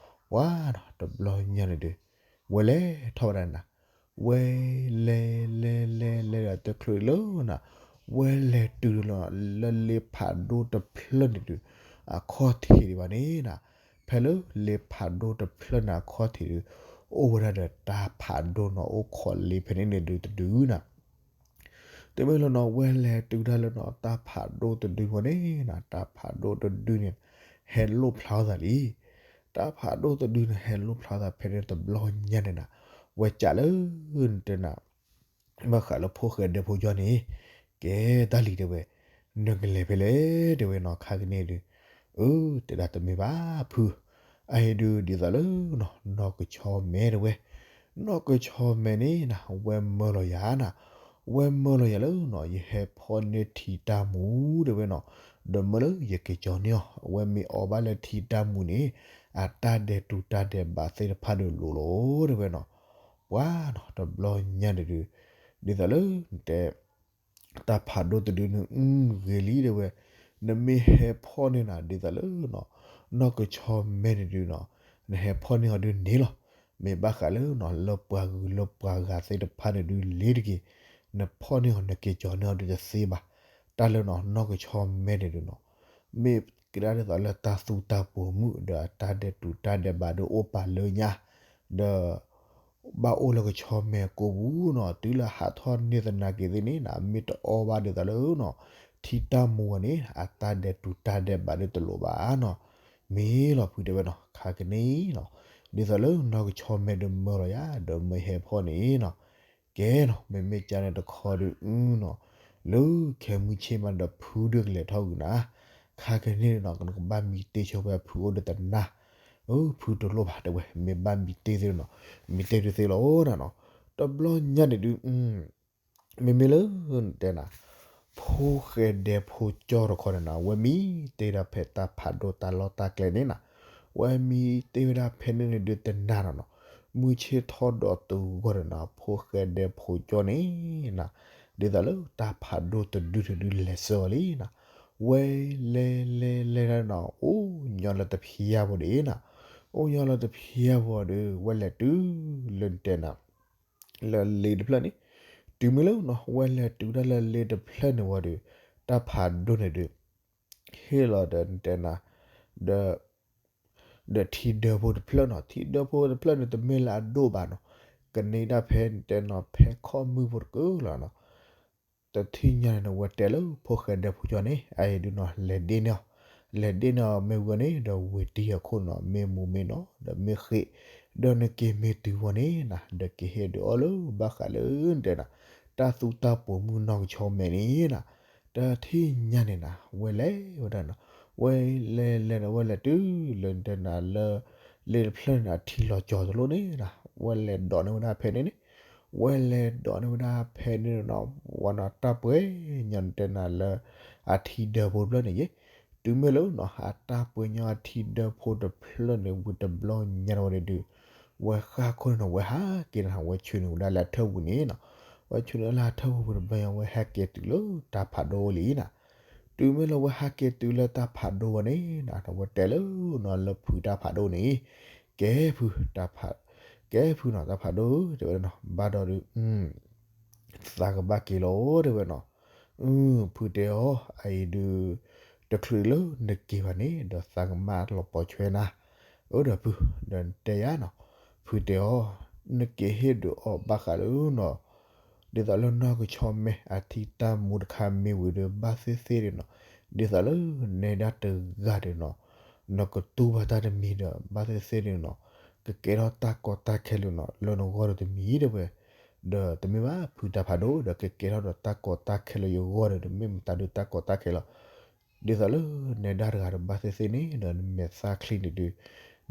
ဝဲနီၤ တဘျီညါန့ၣ်ဒုး ဝဲလဲၤထီၣ်ဝဲဒၣ်နၤ ဝဲလဲၤ လဲၤ လဲၤ လဲၤဒီးတချုးလၢနၤ ဝဲလဲၤတုၤလီၤ လၢလ့ဖးဒိၣ်တဖျၢၣ်န့ၣ်ဒုး အခီၣ်ထံးဒံးဘၣ်န့ၣ်နၤ, ဖဲလၢလ့ဖးဒိၣ်တဖျၢၣ်န့ၣ်အခီၣ်ထံးဒုး အိၣ်ဝဲဒၣ်ဒီးတၢ်ဖးဒိၣ်နီၤ အိၣ်ခိးလ့ဖဲန့ၣ်န့ၣ်ဒုးတဒုနၤ တမ့ၢ်လၢနီၤ ဝဲလဲၤတုၤဒၣ်လၢနီၤ တၢ်ဖးဒိၣ်တဒုဝဲန့ၣ်နၤ တၢ်ဖးဒိၣ်တဒုန့ၣ် ဟဲလိၣ်ဖျါအသးလံ. တၢ်ဖးဒိၣ်တဒုန့ၣ် ဟဲလိၣ်ဖျါအသးဖဲန့ၣ်တဘျီညါန့ၣ်နၤ ဝဲကးလၢ နတဲနၤ ဘၣ်ဃးလၢဖိၣ်ဃဲဒဲဖိကၠီန့ၣ် ကဲတၢ်လံတဲဝဲ နကလဲၤဖဲလဲၣ်တဲဝဲနီၤ ခါကန့ၣ်ဒုး အၢ တဲဒၣ်တမ့ၢ်ဘၣ်ဖု အအံၤဒုးဒ်သိးလၢနီၤ နီၢ်ကဆီမဲတဲဝဲ နီၢ်ကဆီမဲန့ၣ်နၤ ဝဲမၢလီၤယၤနၤ ဝဲမၢလီၤယၤလၢနီၤ ယဟဲဖီၣ်န့ၢ်ထံတၢ်မူၤတဲဝဲနီၤ ဒီးမၢလၢယက့ၤကၠီၤန့ၢ်အီၤ အဝဲမ့ၢ်အီၣ်ဘၣ်လၢထံတၢ်မူၤန့ၣ် အတၢ်ဒဲးတူၢ်တၢ်ဒဲးဘးသ့ၣ်တဖၣ်ဒုးလိၤလီၤတဲဝဲနီၤ ပှၤနီၤ တဘျီညါန့ၣ်ဒုး ဒ်သိးလၢနတဲ တၢ်ဖးဒိၣ်တဒုန့ၣ် အုဂ့ၤလံတဲဝဲ နမ့ၢ်ဟဲဖီၣ်န့ၢ်နၤ ဒ်သိးလၢနီၤ နီၢ်ကဆီမဲန့ၣ်ဒုးနီၤ နဟဲဖီၣ်န့ၢ်အီၤဒုးန့ၣ်လီၤ. မ့ၢ်ဘၣ်ဃးလၢနီၤ လၢပှၤဂုၤလၢပှၤဂၤသ့ၣ်တဖၣ်န့ၣ်ဒုးလ့ၤတက့ၢ်. နဖီၣ်န့ၢ်အီၤ နက့ၤကၠီၤန့ၢ်အီၤဒုးတသ့ဘၣ်. တၢ်လၢနီၤ နီၢ်ကဆီမဲန့ၣ်ဒုးနီၤ မ့ၢ်ကဒါဒ်သိးလၢတၢ်သူတၢ်ပိာ်မုၣ် ဒီးအတၢ်ဒဲးတူၢ်တၢ်ဒဲးဘးဒုးအိၣ်ပာ်လၢညါ ဒီး ဘၣ်အိၣ်လၢကဆီမဲကိးပူၤနီၤ တုၤလၢဟးထီၣ်န့ၢ်သနာ်က့ၤသ့ၣ်န့ၣ်နၤ မ့ၢ်တအီၣ်ဘၣ်ဒ်သိးလၢနီၤ ထံတၢ်မူၤအီၤန့ၣ် အတၢ်ဒဲးတူၢ်တၢ်ဒဲးဘးဒုးတလိၤဘၣ်နီၤ. မ့ၢ်လီၤဖုတဲဝဲနီၤ ခါကန့ၣ်နီၤ ဒ်သိးလၢနီၢ်ကဆီမဲဒုးမၢလီၤယၤ ဒီးမ့ၢ်ဟဲဖီၣ်န့ၣ်နီၤ ကဲနီၤ မ့မ့ၢ်ကန့ၣ်တခီဒုးနီၤ လၢခဲမုၢ်ဆ့ၣ်မးဒီးဖုဒုးကလဲၤထီၣ်ဂုာ်နၤ ခါကန့ၣ်နီၤ နကဘၣ်မံတ့ၢ်ဆိဖဲဖုအိၣ်ဒီးတနၤ အၢ ဖုတလိၣ်ဘၣ်တဲဝဲ မ့ၢ်ဘၣ်မံတ့ၢ်သ့နီၤ မံတ့ၢ်ဒုးသ့လီၤနီၤနီၤ တဘျီညါန့ၣ်ဒုး မ့မ့ၢ်လၢ နတဲနၤ ဖိၣ်ဃဲဒဲဖိကၠီတခီန့ၣ်နၤ ဝဲမံတ့ၢ်ဒၣ်ဖဲတၢ်ဖးဒိၣ်တၢ်လီၢ်တၢ်ကျဲန့ၣ်နၤ ဝဲမံတ့ၢ်ဝဲဒၣ်ဖဲန့ၣ်န့ၣ်ဒုးတနၤနီၤနီၤ မုၢ်ဆ့ၣ်ထီၣ်ဒီးတဂီၤန့ၣ်နၤ ဖိၣ်ဃဲဒဲဖိကၠီန့ၣ်နၤ ဒ်သိးလၢတၢ်ဖးဒိၣ်တဒုန့ၣ်ဒုးလဲၤဆှၢအီၤလံနၤ ဝဲလဲၤလဲၤလဲၤဒၣ်နီၤ အိၣ်ညီလၢတဖျါဖိဒံးနၤ အိၣ်ညီလၢတဖျါဖိဒီး ဝဲလဲၤတုၤလၢနတဲနၤ လၢလ့တဖျၢၣ်န့ၣ် တုၤမ့ၢ်လၢနီၤ ဝဲလဲၤတုၤဒၣ်လၢလ့တဖျၢၣ်န့ၣ်ဝံၤဒီး တၢ်ဖးဒိၣ်န့ၣ်ဒုး ဟ့ၣ်လီၤဒီးနတဲနၤ ဒီး ဒီးထံဒၢဖိတဖျၢၣ်နီၤ ထံဒၢဖိတဖျၢၣ်န့ၣ် တမ့ၢ်လၢအဒိၣ်ဘၣ်နီၤ ကန့ၢ်ဒၣ်ဖဲနတဲနီၤ ဖဲခီၣ်မုၢ်ဖိတကၢၢ်လီၤနီၤ တထံၣ်ညါန့ၣ် ဝဲတဲလၢဖိၣ်ဃဲဒဲဖိကၠီန့ၣ် အအံၤဒုးနီၤ လဲၤဒ့န့ၢ်အီၤ လဲၤဒ့န့ၢ်အီၤမ့ၢ်ဝံၤန့ၣ် ဒီးဝ့ၤတံၢ်အခိၣ်နီၤ မ့ၢ်မူမ့ၢ်နီၤ ဒီးမ့ၢ်ဃ့ၢ် ဒီးနက့ၤမ့ၢ်တုၤဝံၤန့ၣ်နၤ ဒီးကဟ့ၣ်ဒုးအီၣ်လၢဘၣ်ဃးလၢနတဲနၤ တၢ်သူတၢ်ပိာ်မုၣ်နီၢ်ကဆီမဲန့ၣ်နၤ တထံၣ်ညါန့ၣ်နၤ ဝဲလဲၤဝဲဒၣ်နီၤ ဝဲလဲၤလဲၤဒီးဝဲလဲၤတုၤလၢနတဲနၤလၢ လ့တဖျၢၣ်န့ၣ်နၤ ထံလီၤကၠီၤတလိၣ်န့ၣ်နၤ ဝဲလဲၤဒိးန့ၢ်ဝဲဒၣ်ဖဲန့ၣ်န့ၣ် ဝဲလဲၤဒိးန့ၢ်ဝဲဒၣ်ဖဲန့ၣ်နီၤ ဝဲနီၤ တၢ်ပှဲၤညီနတဲနၤလၢ အထံဒၢဖိတဖျၢၣ်န့ၣ်ယဲ, တုၤမ့ၢ်လၢနီၤ အတၢ်ပှဲၤညီအထံဒၢဖိတဖျၢၣ်န့ၣ် ဝံၤတဘျီညါန့ၣ်ဝဲန့ၣ်ဒုး ဝဲဃၣ်ခိၣ်န့ၣ်နီၤ ဝဲဟးက့ၤနၤ ဝဲဆူနုာ်ဝဲဒၣ်လၢအထၢၣ်ပူၤန့ၣ်နီၤ, ဝဲဆူနုာ်လၢအထၢၣ်ပူၤဝံၤတဘျီညါ ဝဲဟဲက့ၤတုၤလၢတၢ်ဖးဒိၣ်လံနီၤ, တုၤမ့ၢ်လၢဝဲဟးက့ၤတုၤလၢတၢ်ဖးဒိၣ်ဝဲန့ၣ်နီၤ ဝဲတဲလၢနီၤ လၢဖုတၢ်ဖးဒိၣ်န့ၣ်, ကဲဖုတၢ်ဖး ကဲဖုနီၤ တၢ်ဖးဒိၣ်ဧၢ တဲဝဲနီၤ, ဘၣ်ဒီးဒုး သးကဘၣ်က့ၤလီၤ တဲဝဲနီၤ, ဖုတဲအီၤ အအံၤဒုး တချုးလၢနက့ၤဘၣ်န့ၣ် ဒီးသးကမၣ်လီၤပိာ်ဆွဲနၤ, အၢ ဒီးဖု ဒီးနတဲယၤနီၤ, ဖုတဲအီၤ နက့ၤဟ့ၣ်ဒုးအီၣ်ဘၣ်ဃးလၢနီၤ ဒ်သိးလၢနီၢ်ကဆီမဲအထံတၢ်မူတခါမ့ၢ်ဝံၤဒီး ဘၣ်သ့ၣ်သ့ၣ်ဒုးနီၤ, ဒ်သိးလၢနဲဒၣ်တဂၤဒုးနီၤ, နကတူၢ်ဘၣ်တၢ်တမံၤဒီး ဘၣ်သ့ၣ်သ့ၣ်ဒုးနီၤ, ကကဲထီၣ်တၢ်ကီတၢ်ခဲလၢနီၤ လၢနဂီၢ်ဒီးတမံၤတဲဝဲ, ဒီးတမ့ၢ်ဘၣ်ဖုတၢ်ဖးဒိၣ်ဒီး ကကဲထီၣ်ဒီးတၢ်ကီတၢ်ခဲလၢယဂီၢ်ဒီး တမ့ၢ်မတၤဒုးတၢ်ကီတၢ်ခဲလီၤ, ဒ်သိးလၢနဲဒၣ်တဂၤဒီး ဘၣ်သ့ၣ်သ့ၣ်န့ၣ် ဒီးနမဲာ်သၣ်ချံန့ၣ်ဒုး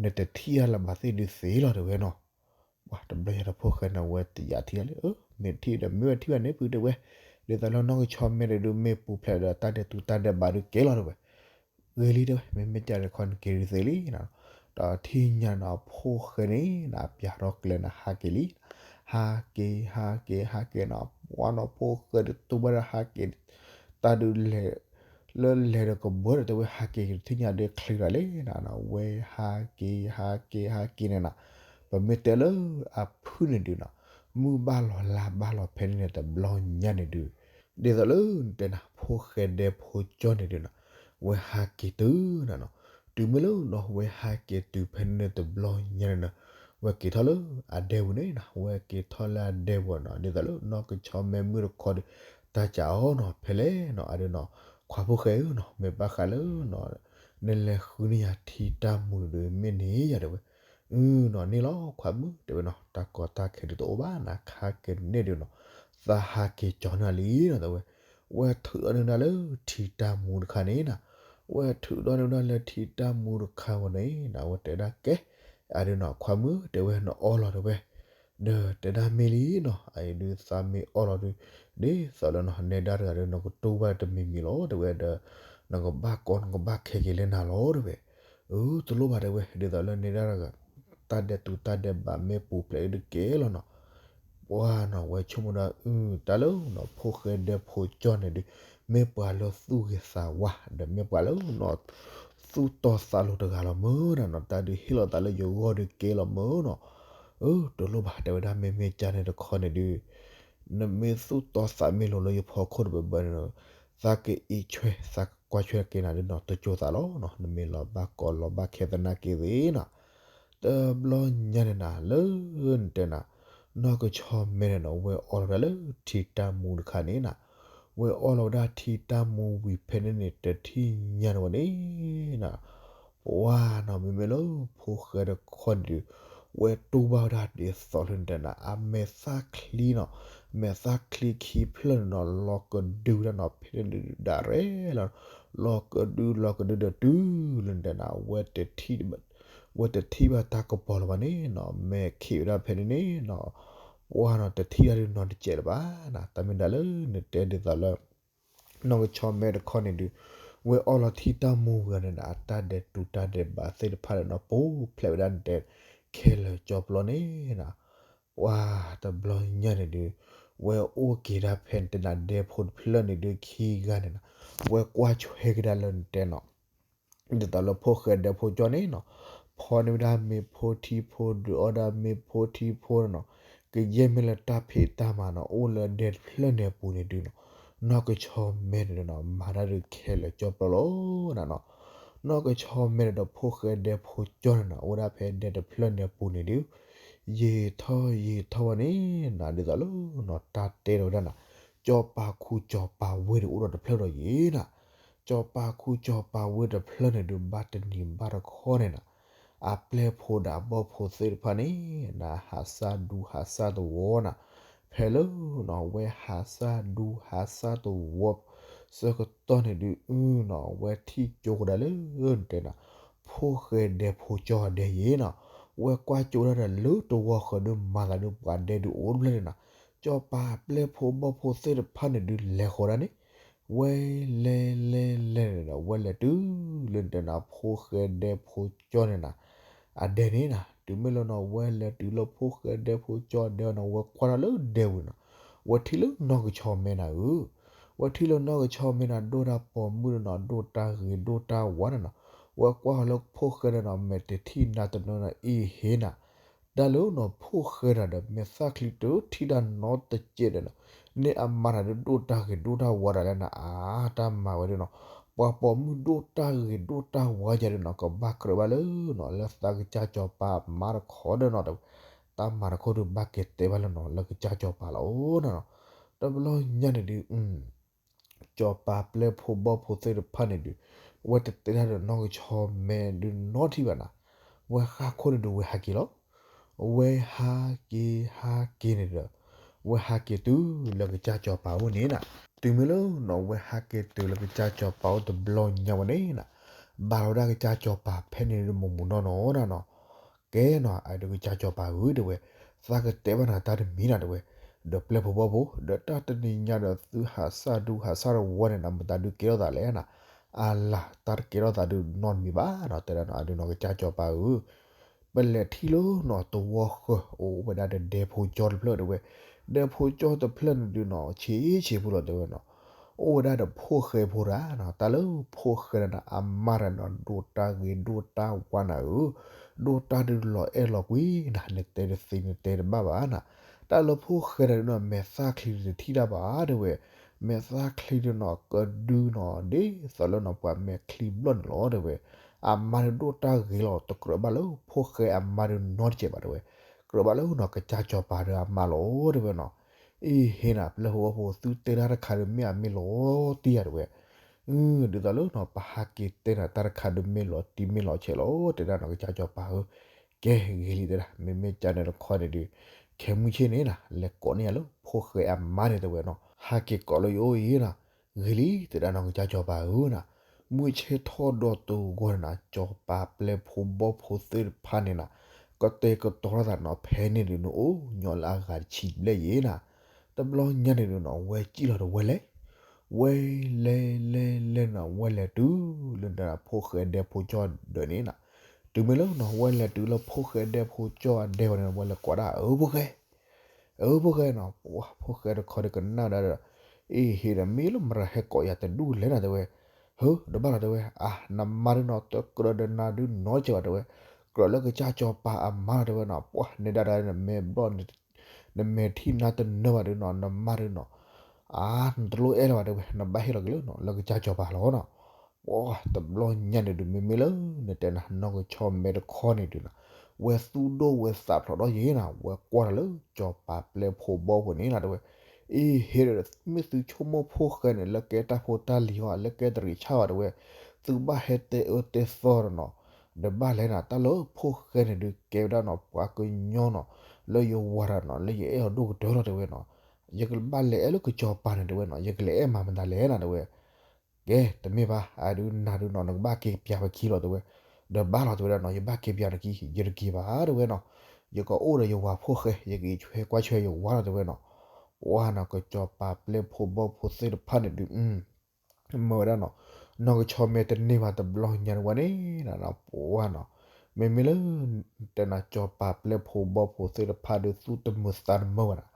နတထံၣ်အါလၢၤဘၣ်သ့ၣ်ဒုးသ့လီၤတဲဝဲနီၤ ပှၤတဘျီယၤဒီးဖိၣ်ဃဲန့ၣ် ဝဲတယာ်ထံၣ်လၢ မ့ၢ်ထံၣ်ဒီးမ့ၢ်ဝဲထံၣ်ဘၣ်န့ၣ် ဖုတဲဝဲ, ဒ်သိးလၢနီၢ်ကဆီမဲဒီးဒုး မ့ၢ်ပူၤဖျဲးဒီးတၢ်ဒဲးတူးတၢ်ဒဲးဘးဒုးကဲလီၤတဲဝဲ, ဂ့ၤလံတဲဝဲ မ့မ့ၢ်ကၢ်ဒီးခီန့ၣ်က့ၤဒုးသ့လံနီၤ, ဒီးထံၣ်ညါနီၤ ဖိၣ်ဃဲန့ၣ်နီၤ ပျၢ်ထီၣ်ကျဲနၤဟးက့ၤလံ, ဟးက့ၤ ဟးက့ၤ ဟးက့ၤနီၤ ပှၤနီၤ ဖိၣ်ဃဲဒုးတူၢ်ဘၣ်ဒီးဟးက့ၤ တၢ်ဒုးလဲၤ လၢလဲၤဒီးကဘၢဒီးတဲဝဲဟးက့ၤကထံၣ်ညါဒုးချံရၤလဲၣ်နီၤ, ဝဲဟးက့ၤ ဟးက့ၤ ဟးက့ၤန့ၣ်နီၤ, ပမ့ၢ်တဲလၢအဖုၣ်န့ၣ်ဒုးနီၤ, မုၢ်ဘၣ်လီၤလါဘၣ်လီၤဖဲန့ၣ်န့ၣ်တဘျီညါန့ၣ်ဒုး, ဒ်သိးလၢနတဲနၤ ဖိၣ်ဃဲဒဲဖိကၠီန့ၣ်ဒုးနီၤ, ဝဲဟးက့ၤတုၤနၤနီၤ, တုၤမ့ၢ်လၢနီၤ ဝဲဟးက့ၤတုၤဖဲန့ၣ်န့ၣ်တဘျီညါန့ၣ်နီၤ, ဝဲက့ၤထီၣ်လၢအဒဲပူၤန့ၣ်နီၤ, ဝဲက့ၤထီၣ်လၢအဒဲပူၤနီၤ, ဒ်သိးလၢနီၢ်ကဆီမဲမုၣ်တခီဒီး တၢ်ကးအီၤနီၤ ဖဲလဲၣ်နီၤ အဒုးနီၤ, ခွါဖိၣ်ဃဲဧၢနီၤ မ့ၢ်ဘၣ်ဃးလၢနီၤ နလဲၤဃုန့ၢ်ယၤထံတၢ်မူဒုးမ့ၢ်န့ၣ်ယၤတဲဝဲ, အနီၤန့ၣ်လီၤ ခွါမုၣ်တဲဝဲနီၤ, တၢ်ကီတၢ်ခဲဒုးတအိၣ်ဘၣ်နၤ ခါကန့ၣ်ဒုးနီၤ, သးဟးက့ၤကၠီန့ၢ်လံနီၤတဲဝဲ, ဝဲထုးဒီးန့ၢ်ဝဲဒၣ်လၢထံတၢ်မူတခါန့ၣ်နီၤ, ဝဲထုးဒီးန့ၢ်ဝဲဒၣ်လၢထံတၢ်မူတခါဝဲန့ၣ်နီၤ, ဝဲတဲဒၣ်ကဲ အဒုးနီၤ ခွါမုၣ်တဲဝဲနအီလီၤတဲဝဲ, ဒီးတဲဒၣ်မ့ၢ်လံနီၤ, အအံၤဒုးသးမ့ၢ်အီလီၤဒုး, ဒ်သိးလၢနီၤ နဲဒၣ်တဂၤဒီး နကတူၢ်ဘၣ်တမံၤမံၤလီၤတဲဝဲဒီး, နကဘၣ်ကီနကဘၣ်ခဲက့ၤလၢနၤလီၤတဲဝဲ, အၢ တလိၣ်ဘၣ်တဲဝဲ ဒ်သိးလၢနဲဒၣ်တဂၤ, တၢ်ဒဲးတူးတၢ်ဒဲးဘးမ့ၢ်ပူၤဖျဲးဒုးကဲလီၤနီၤ, ပှၤနီၤ ဝဲဆိကမိၣ်ဒၣ် အု တၢ်လၢနီၤ ဖိၣ်ဃဲဒဲဖိကၠီန့ၣ်ဒုး, မ့ၢ်ပှၤလၢသူၣ်ဂ့ၤသးဝါ ဒီးမ့ၢ်ပှၤလၢနီၤ သူၣ်တီသးလိၤတဂၤလီၤမၢနီၤ, တၢ်ဒုးဟ့ၣ်လီၤသးလၢယဂီၢ်ဒုးကဲလီၤမၢနီၤ, အၢ တလိၣ်ဘၣ်တဲဝဲဒၣ် မ့မ့ၢ်ကၢ်န့ၣ်တခီန့ၣ်ဒုး နမ့ၢ်သူၣ်တီသးမ့ၢ်လိၤလၢယဖီခိၣ်တဘၢဘၢန့ၣ်ဒီး, သးကအံးဆွဲ သးကကွၢ်ဆွဲက့ၤနၤဒုးနီၤ တစိၤသးလီၤနီၤ, နမ့ၢ်လီၤဘၣ်ကီလီၤဘၣ်ခဲသနာ်က့သ့ၣ်နီၤ, တဘျီညါန့ၣ်နၤ လၢနတဲနၤ, နီၢ်ကဆီမဲန့ၣ်နီၤ ဝဲအီလီၤဝဲဒၣ်လၢထံတၢ်မူတခါန့ၣ်နၤ, ဝဲအီလီၤဝဲဒၣ်ထံတၢ်မူဝံၤဖဲန့ၣ်န့ၣ် တထံၣ်ညါန့ၣ်ဝဲန့ၣ်နၤ ပှၤနီၤ မ့မ့ၢ်လၢဖိၣ်ဃဲတခီန့ၣ်ဒုး, ဝဲတူၢ်ဘၣ်ဝဲဒၣ်ဒ်သိးလၢနတဲနၤ အမဲာ်သၣ်ချံနီၤ, မဲာ်သၣ်ချံခံဖျၢၣ်န့ၣ်နီၤ လီၤကဒုဝဲဒၣ်နီၤ ဖဲန့ၣ်ဒုးဒၣ်ရဲၣ်လီၤ, လီၤကဒု လီၤကဒုဒီးတုၤလၢနတဲနၤ ဝဲတထံၣ် ဝဲတထံၣ်ဘၣ်တၢ်ကပီၤလၢၤဘၣ်န့ၣ်နီၤ မဲာ်ခံးဝဲဒၣ်ဖဲန့ၣ်န့ၣ်နီၤ, ပှၤနီၤ တထံၣ်တၢ်ဒုးနီတစဲးလၢၤဘၣ်နၤ, တၢ်မ့ၢ်ဒၣ်လၢနတဲဒ်သိးလၢ နီၢ်ကဆီမဲတခီန့ၣ်ဒုး, ဝဲအီလီၤထံတၢ်မူဝံၤန့ၣ်နၤ အတၢ်ဒဲးတူးတၢ်ဒဲးဘးသ့ၣ်တဖၣ်န့ၣ်နီၤ ပူၤဖျဲးဝဲဒၣ်နတဲ ခဲလၢာ်ကၠီပျီန့ၣ်နၤ, ပှၤတဘျီညါန့ၣ်ဒုး, ဝဲအိၣ်က့ၤဒၣ်ဖဲနတဲနၤ ဒဲဖိတဖျၢၣ်န့ၣ်ဒုးခံဂၤန့ၣ်နၤ, ဝဲကွၢ်ဆွဲက့ၤဒၣ်လၢနတဲနီၤ ဒ်သိးလၢဖိၣ်ဃဲဒဲဖိကၠီန့ၣ်နီၤ, ဖီန့ၢ်ဝဲဒၣ်မ့ၤဖိထံဖိ ဒုးအီၣ်ဒၣ်မ့ၤဖိထံဖိန့ၣ်နီၤ, ကယဲၢ်မ့ၢ်လၢတၢ်ဖံးတၢ်မၤနီၤ အိၣ်လၢဒဲတဖျၢၣ်န့ၣ်အပူၤန့ၣ်ဒုးနီၤ, နီၢ်ကဆီမဲန့ၣ်နီၤ မၤတၢ်ဒုးခဲလၢာ်ကၠီပျီလီၤနၤနီၤ, နီၢ်ကဆီမဲန့ၣ်ဒီးဖိၣ်ဃဲဒဲဖိကၠီန့ၣ်နီၤ အိၣ်ဝဲဒၣ်ဖဲဒဲတဖျၢၣ်န့ၣ်အပူၤန့ၣ်ဒုး, ယံာ်ထီၣ်ယံာ်ထီၣ်ဝဲန့ၣ်နၤ ဒ်သိးလၢနီၤ တၢ်တဲထီၣ်ဝဲဒၣ်နၤ, ကၠီၤပၤခူကၠီၤပၤဝ့ၢ်န့ၣ်အိၣ်ဒီးတဖျၢၣ်ဒီးယံာ်နၤ ကၠီၤပၤခူကၠီၤပၤဝ့ၢ်တဖျၢၣ်န့ၣ်ဒုး ဘၣ်တနံၤဘၣ်တခီန့ၣ်နၤ, အပျဲၢ်ဖိဒီးအဘီၣ်ဖိသ့ၣ်တဖၣ်န့ၣ်နၤ ဟးစၢ်ဒူဟးစၢ်သဝီနၤ, ဖဲလၢနီၤ ဝဲဟးစၢ်ဒူဟးစၢ်သဝီ ဆၢကတီၢ်န့ၣ်ဒုး အုနီၤ ဝဲထံၣ်ကၠိကဒါလၢနတဲနၤ ဖိၣ်ဃဲဒဲဖိကၠီဒဲယံၤနီၤ, ဝဲကွၢ်ကၠိဒၣ်ဒီးလၢတဝီဃီဒုး မၤသးဒုးပှၤဒဲဒုးအိၣ်တဖျၢၣ်န့ၣ်နၤ, ကၠီၤပၤပျဲၢ်ဖိဘီၣ်ဖိသ့ၣ်တဖၣ်န့ၣ်ဒုးလဲၤဃီၤဒၣ်န့ၣ်, ဝဲလဲၤလဲၤလဲၤန့ၣ်ဒီး ဝဲလဲၤတုၤလၢတဲနၤဖိၣ်ဃဲဒဲဖိကၠီန့ၣ်နၤ အဒဲန့ၣ်နၤ. တုၤမ့ၢ်လၢနီၤ ဝဲလဲၤတုၤလၢဖိၣ်ဃဲဒဲဖိကၠီအဒဲဝဲနီၤ ဝဲကွၢ်ထီၣ်လၢဒဲဝံၤနီၤ, ဝဲထံၣ်လၢနီၢ်ကဆီမဲနၤဧၢ, ဝဲထံၣ်လၢနီၢ်ကဆီမဲနၤ ဒိၣ်တၢ်ပိာ်မုၣ်န့ၣ်နီၤ ဒိၣ်တၢ်ဂ့ၤဒိၣ်တၢ်ဝါန့ၣ်နီၤ, ဝဲကွၢ်ဃီၤလၢဖိၣ်ဃဲန့ၣ်နီၤ မဲာ်တထံၣ်နါတနၢနီၤ အ့ဟ့နၤ တၢ်လၢနီၤ ဖိၣ်ဃဲနၤဒီး မဲာ်သၣ်ချံတထံၣ်တၢ်နီတစဲးဒီးနီၤ, န့ၢ်အမါတၢ်ဒုးဒိၣ်တၢ်ဂ့ၤဒိၣ်တၢ်ဝါတၢ်လဲၣ်နၤ အါ တၢ်မၤဝဲဒၣ်နီၤ, ပှၤပိာ်မုၣ်ဒိၣ်တၢ်ဂ့ၤဒိၣ်တၢ်ဝါယၤဒုးနီၤ ကဘၣ်ကြၢးဘၣ်လၢနီၤ လၢသးကစၢ်ကၠီၤပၤအမါတခီဒီးနီၤ, တၢ်မၤတခီဒုးဘၣ်က့ၤတဲဘၣ်လၢနီၤ လၢကစၢ်ကၠီၤပၤလီၤနီၤ. တဘျီညါန့ၣ်ဒုး ကၠီၤပၤပျဲၢ်ဖိဘီၣ်ဖိသ့ၣ်တဖၣ်န့ၣ်ဒုး ဝဲတတဲတၢ်ဒီးနီၢ်ကဆီမဲဒုးနီတထံၣ်ဘၣ်နၤ, ဝဲဃၣ်ခိၣ်န့ၣ်ဒုးဝဲဟးက့ၤလီၤ. ဝဲဟးက့ၤဟးက့ၤန့ၣ်ဒီး ဝဲဟးက့ၤတုၤလၢကစၢ်ကၠီၤပၤအိၣ်န့ၣ်နၤ, တုၤမ့ၢ်လၢနီၤ ဝဲဟးက့ၤတုၤလၢကစၢ်ကၠီၤပၤအိၣ်တဘျီညါဝဲန့ၣ်နၤ, ဘၣ်လီၤဒၣ်ကစၢ်ကၠီၤပၤဖဲန့ၣ်ဒုးမိၢ်မိၢ်နီၢ်နီၢ်နၤနီၤ ကဲနီၤ အဒုးကစၢ်ကၠီၤပၤဧၢ တဲဝဲ, သးကတဲဘၣ်နၤတၢ်တမံၤနၤ တဲဝဲ, ဒီးပျဲၢ်ဖိဘီၣ်ဖိ ဒီးတၢ်တနံၤညါဒီးသုဟးစၢ်ဒူဟးစၢ်တဝီန့ၣ်နၤ မတၤဒုးကဲထီၣ်သးလဲၣ်နၤ, အလၤ တၢ်တကဲထီၣ်သးဒုးနီတမံၤဘၣ်နီၤ တဲဒၣ်နီၤ အဒုးနီၤ ကစၢ်ကၠီၤပၤဧၢ ပလဲၤထံၣ်လၢနီၤ တဝီဃၢၤ အိၣ်ဝဲဒၣ်ဒီးဒဲဖိကၠီတဖျၢၣ်တဲဝဲ, ဒဲဖိကၠီတဖျၢၣ်န့ၣ်ဒုးနီၤ ဆံးဆံးဖိလီၤတဲဝဲနီၤ, အိၣ်ဝဲဒၣ်ဒီးဖိၣ်ဃဲဖိတဂၤနီၤ တၢ်လၢဖိၣ်ဃဲန့ၣ်နၤ အမါတဂၤနီၤ ဒိၣ်တၢ်ဂ့ၤဒိၣ်တၢ်ဝါနၤဧၢ, ဒိၣ်တၢ်ဒုးလီၤအဲၣ်လီၤကွံနၤ နတဲတသ့နတဲတဘၣ်ဘၣ်နၤ, တၢ်လၢဖိၣ်ဃဲန့ၣ်ဒုးနီၤ မဲာ်သၣ်ချံတထံၣ်တၢ်ဘၣ်တဲဝဲ, မဲာ်သၣ်ချံဒုးနီၤ ကဒုနီၤ ဒ်သိးလၢနီၤ ပှၤမဲာ်ချံဘျီၣ်န့ၣ်လီၤတဲဝဲ, အမါဒုးဒိၣ်တၢ်ဂ့ၤလီၤ တကြၢးဘၣ်လၢဖိၣ်ဃဲအမါဒုးနီတစဲးဘၣ်တဲဝဲ, ကြၢးဘၣ်လၢနီၤ ကစၢ်ကၠီၤပၤဒီးအမါလီၤတဲဝဲနီၤ, အ့ဟ့နၤ ပျဲၢ်ဖိဘီၣ်ဖိ သုတဲတၢ်တခါဒုးမ့ၢ်အမ့ၢ်လီၤတံၢ်ဧါတဲဝဲ ဒ်သိးလၢနီၤ ပဟးက့ၤတဲနၤတၢ်တခါဒုးမ့ၢ်လီၤတံၢ်မ့ၢ်လီၤဆဲးလီၤ တဲဒၣ်နီၤ ကစၢ်ကၠီၤပၤဧၢ, ကဲဂ့ၤလံတဲဒၣ် မ့မ့ၢ်ကန့ၣ်တခီန့ၣ်ဒုး ခဲမုၢ်ဆ့ၣ်န့ၣ်နၤ လဲၤကိးန့ၢ်ယၤလၢဖိၣ်ဃဲအမါန့ၣ်တဲဝဲနီၤ ဟးက့ၤကိးလၢယအိၣ်အံၤနၤ, ဂ့ၤလံတဲဒၣ်နီၤ ကစၢ်ကၠီၤပၤဧၢနၤ, မုၢ်ဆ့ၣ်ထီၣ်ဒီးတဂီၢ်န့ၣ်နၤ ကၠီၤပၤပျဲၢ်ဖိဘီၣ်ဖိသ့ၣ်တဖၣ်န့ၣ်နၤ ကတဲာ်ကတီၤထီၣ်သးနီၤ ဖဲန့ၣ်ဒုး နအိၣ်ညီလၢအဂၤတဆံဘျဲၣ်ယဲနၤ, တဘျီညါန့ၣ်ဒုးနီၤ ဝဲစံၣ်လီၤဒီးဝဲလဲၤ ဝဲလဲၤလဲၤလဲၤနၤ ဝဲလဲၤတုၤလၢနဖိၣ်ဃဲဒဲဖိကၠီဒၢးန့ၣ်နၤ, တုၤမ့ၢ်လၢနီၤ ဝဲလဲၤတုၤလၢဖိၣ်ဃဲဒဲဖိကၠီအဒဲဝဲန့ၣ် ဝဲလဲၤကိးဒၣ် အၢ ဖိၣ်ဃဲ အၢ ဖိၣ်ဃဲနီၤ, ပှၤဖိၣ်ဃဲတခီဒုးကနၣ်ဒၣ်ဒီး အ့ဟ့ဒီး မ့ၢ်လၢမတၤဟဲကိးယၤတဒူၣ်လဲၣ်နၤ တဲဝဲ, ဟၢ တဘၣ်လီၤတဲဝဲ အါ နမါဒုးနီၤ တကြၢးဒီးနၤဒုးနီတစဲးဘၣ်တဲဝဲ, ကြၢးလၢကစၢ်ကၠီၤပၤအမါလီၤတဲဝဲနီၤ, ပှၤနဲဒၣ်ဒီးနမဲာ်ဘျီၣ် နမဲာ်ထံၣ်နါတနၢဘၣ်ဒုးနီၤ နမါဒုးနီၤ, အါ နတလိၣ်အဲၣ်လၢၤဘၣ်တဲဝဲ နဘၣ်ဟ့ၣ်လီၤက့ၤလၢနီၤ လၢကစၢ်ကၠီၤပၤလီၤနီၤ, ပှၤတဘျီညါန့ၣ်ဒုး မ့မ့ၢ်လၢနတဲနၤ နီၢ်ကဆီမဲတခီန့ၣ်ဒုးနၤ, ဝဲသူၣ်ဒိၣ်ဝဲသးဖျိးထီၣ်ယဲနၤ ဝဲကွၢ်ထီၣ်လၢကၠီၤပၤပျဲၢ်ဖိဘီၣ်ဖိန့ၣ်နၤ တဲဝဲ, အ့ဟ့ဒီး မ့ၢ်သုဆိကမိၣ်ဖိၣ်ဃဲန့ၣ် လၢကဲတၢ်ဖိတၢ်လံၤဟီ လၢကဲတရံးဆၣ်ဘၣ်တဲဝဲ, သုဘၣ်ဟဲတဲအၢတဲသီဒီးနီၤ, ဒီးဘၣ်လဲၣ်နၤ တၢ်လၢဖိၣ်ဃဲန့ၣ်ဒုးကဲဝဲဒၣ်နီၤ ပှၤကညီနီၤ လၢယဝၤတၢ်နီၤ လၢယအဲၣ်အီၤဒိၣ်ကတၢၢ်လီၤတဲဝဲနီၤ, ယကဘၣ်လဲၤအဲၣ်လၢကၠီၤပၤန့ၣ်တဲဝဲနီၤ ယကလဲၤအဲၣ်မၤမတၤလဲၣ်နၤတဲဝဲ ကဲ တမ့ၢ်ဘၣ် အဒုးနၤဒုးနီၤ နကဘၣ်က့ၤပၠးပခံလီၤတဲဝဲ, ဒီးဘၣ်လီၤတဲဝဲဒၣ်နီၤ ယဘၣ်က့ၤပၠးနခံ ယတက့ၤဘၣ်တဲဝဲနီၤ, ယကအိၣ်ဒီးယဝၤဖိၣ်ဃဲ ယက့ၤဆွဲကွၢ်ဆွဲယဝၤလီၤတဲဝဲနီၤ, ပှၤနီၤ ကၠီၤပၤပျဲၢ်ဖိဘီၣ်ဖိသ့ၣ်တဖၣ်န့ၣ်ဒုး မၢဝဲဒၣ်နီၤ, နီၢ်ကဆီမဲတန့ၢ်ဘၣ်တဘျီညါန့ၣ်ဝဲန့ၣ်နၤ ပှၤနီၤ, မ့မ့ၢ်လၢ တဲနၤ ကၠီၤပၤပျဲၢ်ဖိဘီၣ်ဖိသ့ၣ်တဖၣ်ဒုး သူၣ်တမုာ်သးတမုာ်ဘၣ်နၤ,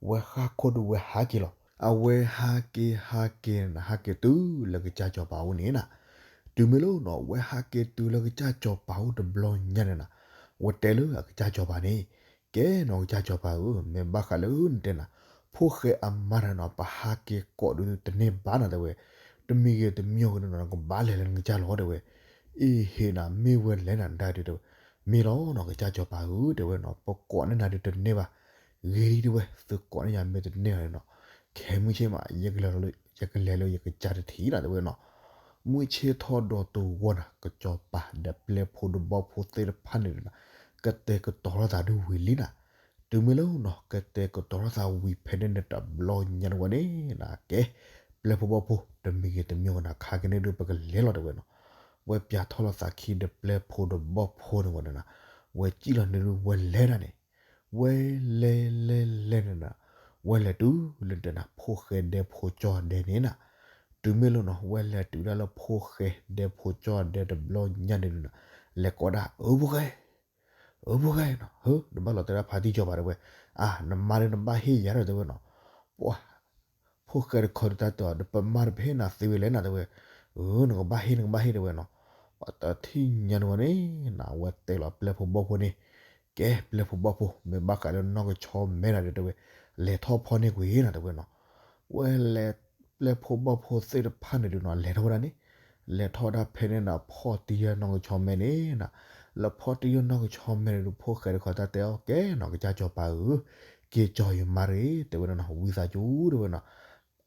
ဝဲဃၣ်ခိၣ်ဒုးဝဲဟးက့ၤလီၤ, အဝဲဟးက့ၤဟးက့ၤနၤ ဟးက့ၤတုၤလၢကစၢ်ကၠီၤပၤအိၣ်န့ၣ်နၤ, တုၤမ့ၢ်လၢနီၤ ဝဲဟးက့ၤတုၤလၢကစၢ်ကၠီၤပၤအိၣ်တဘျီညါန့ၣ်နၤ, ဝဲတဲလၢအကစၢ်ကၠီၤပၤန့ၣ် ကဲနီၤ ကစၢ်ကၠီၤပၤဧၢ မ့ၢ်ဘၣ်ဃးလၢနတဲနၤ ဖိၣ်ဃဲအမါတဂၤနီၤ ပဟးက့ၤကိးဒုးတန့ၢ်ဘၣ်နၤတဲဝဲ, တမံၤဂ့ၤတမံၤဂ့ၤဒုးနီၤ နကဘၣ်လဲၤလၢနကစၢ်လီၤတဲဝဲ, အ့ဟ့နၤ မ့ၢ်ဝဲလဲၣ်နၤဒၣ်ဒုးတဲဝဲ, မ့ၢ်လီၤနီၤ ကစၢ်ကၠီၤပၤဧၢ တဲဝဲနီၤ ပကိးန့ၢ်နၤဒုးတန့ၢ်ဘၣ်, ဂ့ၤလံတဲဝဲ သုကိးန့ၢ်ယၤမ့ၢ်တန့ၢ်ဘၣ်န့ၣ်နီၤ, ခဲမုၢ်ဆ့ၣ်မး ယကလဲၤလၢယကစၢ်တထံၣ်နၤတဲဝဲနီၤ, မုၢ်ဆ့ၣ်ထီၣ်ဒီးတဂီၢ်နၤ ကၠီၤပၤဒီးပျဲၢ်ဖိဒီးဘီၣ်ဖိသ့ၣ်တဖၣ်န့ၣ်နၤ ကတဲာ်ကတီၤထီၣ်သးဒုးဝံၤလံနၤ, တုၤမ့ၢ်လၢနီၤ ကတဲာ်ကတီၤထီၣ်သးဝံၤဖဲန့ၣ်န့ၣ်တဘျီညါန့ၣ်ဝဲန့ၣ်နၤ ကဲ ပျဲၢ်ဖိဘီၣ်ဖိ တမံၤဂ့ၤတမံၤဂ့ၤနၤ ခါကန့ၣ်ဒုးပကလဲၤလီၤတဲဝဲနီၤ, ဝဲပၠးထီၣ်လီၤသးခံဒီးပျဲၢ်ဖိဒီးဘီၣ်ဖိန့ၣ်ဝဲန့ၣ်နၤ, ဝဲစံၣ်လီၤန့ၣ်ဒုးဝဲလဲၤဒၣ်န့ၣ် ဝဲလဲၤလဲၤလဲၤန့ၣ်နၤ, ဝဲလဲၤတုၤလၢတဲနၤ ဖိၣ်ဃဲဒဲဖိကၠီဒဲန့ၣ်နၤ, တုၤမ့ၢ်လၢနီၤ ဝဲလဲၤတုၤဒၣ်လၢဖိၣ်ဃဲဒဲဖိကၠီဒဲတဘျီညါန့ၣ်ဒုးနီၤ, လဲၤကိးဒၣ် အၢဖိၣ်ဃဲ, အၢဖိၣ်ဃဲနီၤ, ဟၢ နဘၣ်လီၤတဲာ်ဒၣ်ဖါတံၢ်ကၠီဘၣ်တဲဝဲ, အါ နမါဒီးနဘၣ်ဟ့ၣ်ယၤဒီးတဲဝဲနီၤ, ပှၤ ဖိၣ်ဃဲတခီဒုးတၢ်တဲအီၤ ဒီးပမါဒီးပဟ့ၣ်နၤသ့ဝဲလဲၣ်နၤတဲဝဲ, အၢ နကဘၣ်ဟ့ၣ် နကဘၣ်ဟ့ၣ်တဲဝဲနီၤ, ပှၤတထံၣ်ညါန့ၣ်ဝဲန့ၣ်နၤ ဝဲတဲလီၤပျဲၢ်ဖိဘီၣ်ဖိန့ၣ်, ကဲပျဲၢ်ဖိဘီၣ်ဖိ မ့ၢ်ဘၣ်ဃးလၢနီၢ်ကဆီမဲနၤဒီးတဲဝဲ, လဲၤထီၣ်ဖီၣ်န့ၢ်ကွံာ်နၤတဲဝဲနီၤ, ဝဲလဲၤ ပျဲၢ်ဖိဘီၣ်ဖိသ့ၣ်တဖၣ်န့ၣ်ဒုးနီၤ လဲၤထီၣ်ဝဲဒၣ်န့ၣ်, လဲၤထီၣ်ဝဲဒၣ်ဖဲန့ၣ်နၤ ဖီၣ်တံၢ်ယဲၢ်နီၢ်ကဆီမဲန့ၣ်နၤ, လၢဖီၣ်တံၢ်ယဲၢ်နီၢ်ကဆီမဲန့ၣ်ဒုး ဖိၣ်ဃဲတခီတၢ်တဲအီၤ ကဲနီၤ ကစၢ်ကၠီၤပၤဧၢ, က့ၤကၠီၤယမါတဂ့ၤ တဲဝဲဒၣ်နီၤ ဝံသးစူၤတဲဝဲနီၤ,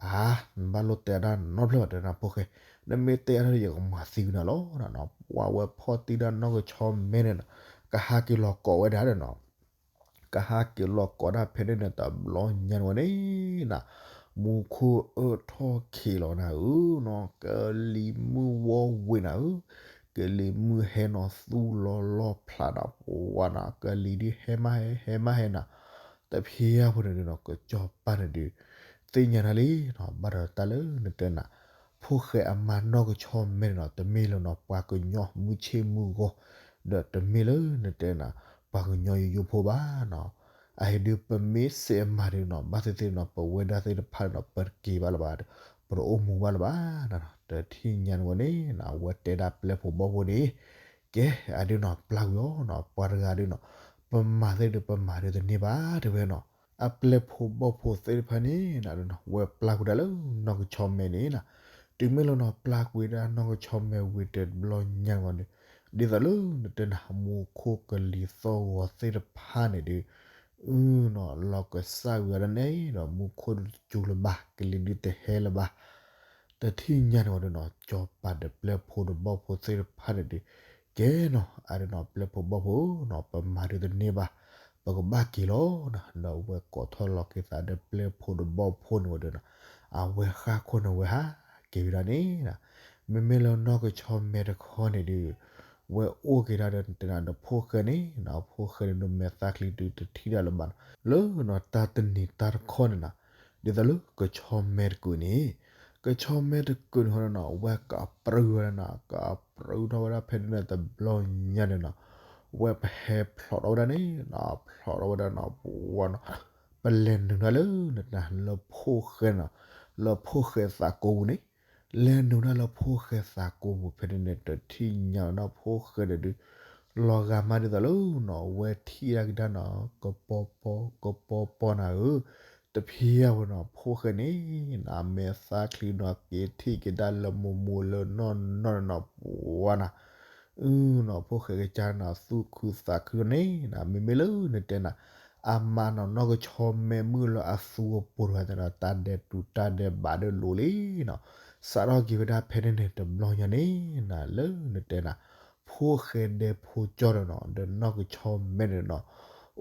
အါ နဘၣ်လိၣ်တဲဒၣ်နီတဖျၢၣ်ဘၣ်တဲဝဲဒၣ် ဖိၣ်ဃဲ, နမ့ၢ်တဲအါထီၣ်ဒီး ယကမၤသံကွံာ်နၤလီၤနီၤ, ပှၤဝဲဖီၣ်တံၢ်ဒၣ်နီၢ်ကဆီမဲန့ၣ်နၤ, ကဟးက့ၤလီၤကိးဝဲဒၣ်ဒီးနီၤ ကဟးက့ၤလီၤကိးဒၣ်ဖဲန့ၣ်န့ၣ်တဘျီညါန့ၣ်ဝဲန့ၣ်နၤ, မူခိၣ်အၢၣ်ထီၣ်ခံးလီၤနၤဧၢနီၤ, ကလံၤမုၢ်ဝီဝ့ၤနၤဧၢ, ကလံၤမုၢ်ဟဲနီၤသူလီၤလီၤဖျးနၤ ပဝါနၤ ကလံၤဒုးဟဲမးဟဲ ဟဲမးဟဲနၤ, တဖျဲဖိန့ၣ်ဒုးနီၤ ကစၢ်ပၢ်န့ၣ်ဒုး သ့ၣ်ညါနၤလံနီၤ, ဘၣ်ဒီးတၢ်လၢနတဲနၤ ဖိၣ်ဃဲအမါနီၢ်ကဆီမဲန့ၣ်နီၤ တမ့ၢ်လၢနီၤ ပှၤကညီမုၢ်ဆ့ၣ်မုၢ်ဂီၤ, ဒီးတမ့ၢ်လၢနတဲနၤ ပှၤကညီယိယိဖိဘၣ်နီၤ, အဟ့ၣ်ဒုးပမ့ၢ်စ့အမါဒုးနီၤ ဘၣ်သ့ၣ်သ့ၣ်နီၤ ပဝဲဒၣ်သ့ၣ်တဖၣ်န့ၣ်နီၤ ပတက့ၤဘၣ်လၢၤဘၣ်, ပတအိၣ်မူဘၣ်လၢၤဘၣ်နီၤ, တထံၣ်ညါန့ၣ်ဝဲန့ၣ်နၤ အဝဲတဲဒၣ်ပျဲၢ်ဖိဘီၣ်ဖိန့ၣ်, ကဲအဒုးနီၤ ပျၢ်ကွံာ်အီၤနီၤ ပှၤတဂၤဒုးနီၤ, ပမၤသ့ၣ်ဒုး ပမၤဒုးတန့ၢ်ဘၣ်တဲဝဲနီၤ, အပျဲၢ်ဖိဘီၣ်ဖိသ့ၣ်တဖၣ်န့ၣ်နၤဒုးနီၤ ဝဲပျၢ်ကွံာ်ဒၣ်လၢနီၢ်ကဆီမဲန့ၣ်နၤ, တုၤမ့ၢ်လၢနီၤ ပျၢ်ကွံာ်ဒၣ်နီၢ်ကဆီမဲဝံၤတဘျီညါန့ၣ်ဝဲန့ၣ်, ဒ်သိးလၢနတဲနၤ မူခိၣ်ကလံၤသီၣ်ဂီၤသ့ၣ်တဖၣ်န့ၣ်ဒုး အၢနီၤ လီၤကစၢ်ဝံၤဒၣ်န့ၣ်ဒီး မူခိၣ်ဒုးတစူၤလၢၤဘၣ် ကလံၤဒုးတဟဲလၢၤဘၣ်, တထံၣ်ညါန့ၣ်ဝဲဒုးနီၤ ကၠီၤပၤဒီးပျဲၢ်ဖိဒီးဘီၣ်ဖိသ့ၣ်တဖၣ်န့ၣ်ဒုး, ကဲနီၤ အဒုးနီၤ ပျဲၢ်ဖိဘီၣ်ဖိနီၤ ပမၤဒုးတန့ၢ်ဘၣ်, ပကဘၣ်က့ၤလီၤနီၤ, ဒီးအဝဲကိးထီၣ်လီၤက့ၤသးဒီးပျဲၢ်ဖိဒီးဘီၣ်ဖိန့ၣ်ဝဲဒုးနီၤ, အဝဲဃၣ်ခိၣ်န့ၣ်ဝဲဟး က့ၤဝံၤဒၣ်န့ၣ်နၤ, မ့မ့ၢ်လၢနီၢ်ကဆီမဲတခီန့ၣ်ဒုး ဝဲအိၣ်က့ၤဒၣ်ဒီးနတဲနၤဒီးဖိၣ်ဃဲန့ၣ်နီၤ, ဖိၣ်ဃဲန့ၣ်ဒုးမဲာ်သၣ်ချံဒုးတထံၣ်ဒၣ်လၢၤဘၣ်နီၤ, လၢနီၤတၢ်တနံၤတၢ်တခီန့ၣ်နၤ, ဒ်သိးလၢကဆီမဲတကုာ်န့ၣ်, ကဆီမဲတကုာ်န့ၣ်ဃီန့ၣ်နီၤ ဝဲကပြုၢ်ဝဲဒၣ်နီၤ ကပြုၢ်ထီၣ်ဝဲဒၣ်ဖဲန့ၣ်န့ၣ်တဘျီညါန့ၣ်နီၤ, ဝဲပဟဲဖျိးထီၣ်ဝဲဒၣ်န့ၣ်နီၤ ဖျိးထီၣ်ဝဲဒၣ်နီၤ ပဝဲနီၤ, ပလဲၤနုာ်ဒၣ်လၢနတဲနၤ လၢဖိၣ်ဃဲနီၤ, လၢဖိၣ်ဃဲသးကိးပူၤန့ၣ်, လဲၤနုာ်ဒၣ်လၢဖိၣ်ဃဲသးကိးပူၤဖဲန့ၣ်န့ၣ် တထံၣ်ညါနီၤ ဖိၣ်ဃဲန့ၣ်ဒုး လီၤဂာ်မးဒ်သိးလၢနီၤ ဝဲထံၣ်ဒၣ်ကဒါနီၤ ကပီၤပီၤ ကပီၤပီၤနၤဧၢ, တဖျဲဖိနီၤ ဖိၣ်ဃဲန့ၣ် နမဲာ်သၣ်ချံနီၤ က့ၤထံၣ်က့ၤဒၣ်လၢမိၢ်မိၢ်လၢနီၢ်နီၢ်န့ၣ်နီၤ ပဝဲနီၤ, အၢနီၤ ဖိၣ်ဃဲကစၢ်နီၤ သူၣ်ခုသးခုန့ၣ်နၤ မ့မ့ၢ်လၢနတဲနၤ အမါနီၤ နီၢ်ကဆီမဲမုၣ်လၢအသူအပူၤတဂၤန့ၣ်ဒီး တၢ်ဒဲးတူၢ်တၢ်ဒဲးဘးဒၢလိၤလံနီၤ, စးထီၣ်က့ၤဝဲဒၣ်ဖဲန့ၣ်န့ၣ် တဘျီညါန့ၣ်နၤ လၢနတဲနၤ ဖိၣ်ဃဲဒဲဖိကၠီဒီးနီၤ ဒီးနီၢ်ကဆီမဲန့ၣ်နီၤ,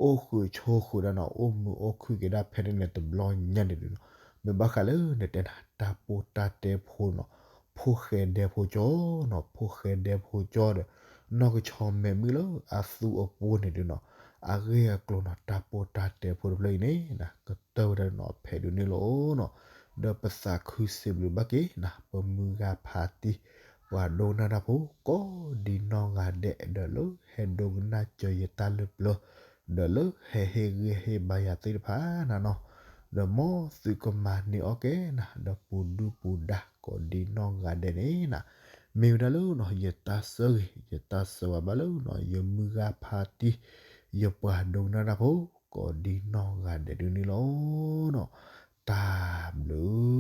အိၣ်ဃုာ်ဆိးဃုာ်ဒၣ်နီၤ အိၣ်မုာ်အိၣ်ခုၣ်က့ၤဒၣ်ဖဲန့ၣ်န့ၣ် တဘျီညါန့ၣ်ဒုးနီၤ, မ့ၢ်ဘၣ်ဃးလၢနတဲနၤ တၢ်ပီးတၢ်တဲဖိနီၤ, ဖိၣ်ဃဲဒဲဖိကၠီနီၤ ဖိၣ်ဃဲဒဲဖိကၠီဒီး နီၢ်ကဆီမဲမုၣ်လၢအသူအပူၤန့ၣ်ဒုးနီၤ, အဂ့ၢ်အကျိၤနီၤ တၢ်ပီးတၢ်တဲဖိတဖျၢၣ်အံၤန့ၣ်နၤ ကတၢၢ်ဝဲဒၣ်နီၤ ဖဲဒုးန့ၣ်လီၤနီၤ, ဒီးပသးခုစံးဘျုးဘၣ်က့ၤနၤ ပမုၢ်ဂၤဖါတံၢ် ပှၤဒိကနၣ်တၢ်ဖိ ကိးဒံနီၢ်ဂၤဒဲး ဒီးလၢဟဲဒိကနၣ်စၢၤယတၢ်လၢပျၢၤ ဒီးလၢဟဲဟ့ၣ်ဂံၢ်ဟ့ၣ်ဘါယၤသ့ၣ်တဖၣ်နၤနီၤ, ဒီးမ်သုကမၤန့ၢ်အီၣ်က့ၤနၤ ဒီးပူၤဒုပူၤဒါ ကိးဒံနီၢ်ဂၤဒဲးန့ၣ်နၤ, မ့ၢ်ဝဲဒၣ်လၢနီၤ ယတၢ်ဆၢဂ့ၤ ယတၢ်ဆၢဝါဘၣ်လၢနီၤ ယမုၢ်ဂၤဖါတံၢ် ယပှၤဒိကနၣ်တၢ်ဖိ ကိးဒံနီၢ်ဂၤဒဲးဒုးန့ၣ်လီၤနီၤ, တၢ်ဘျုး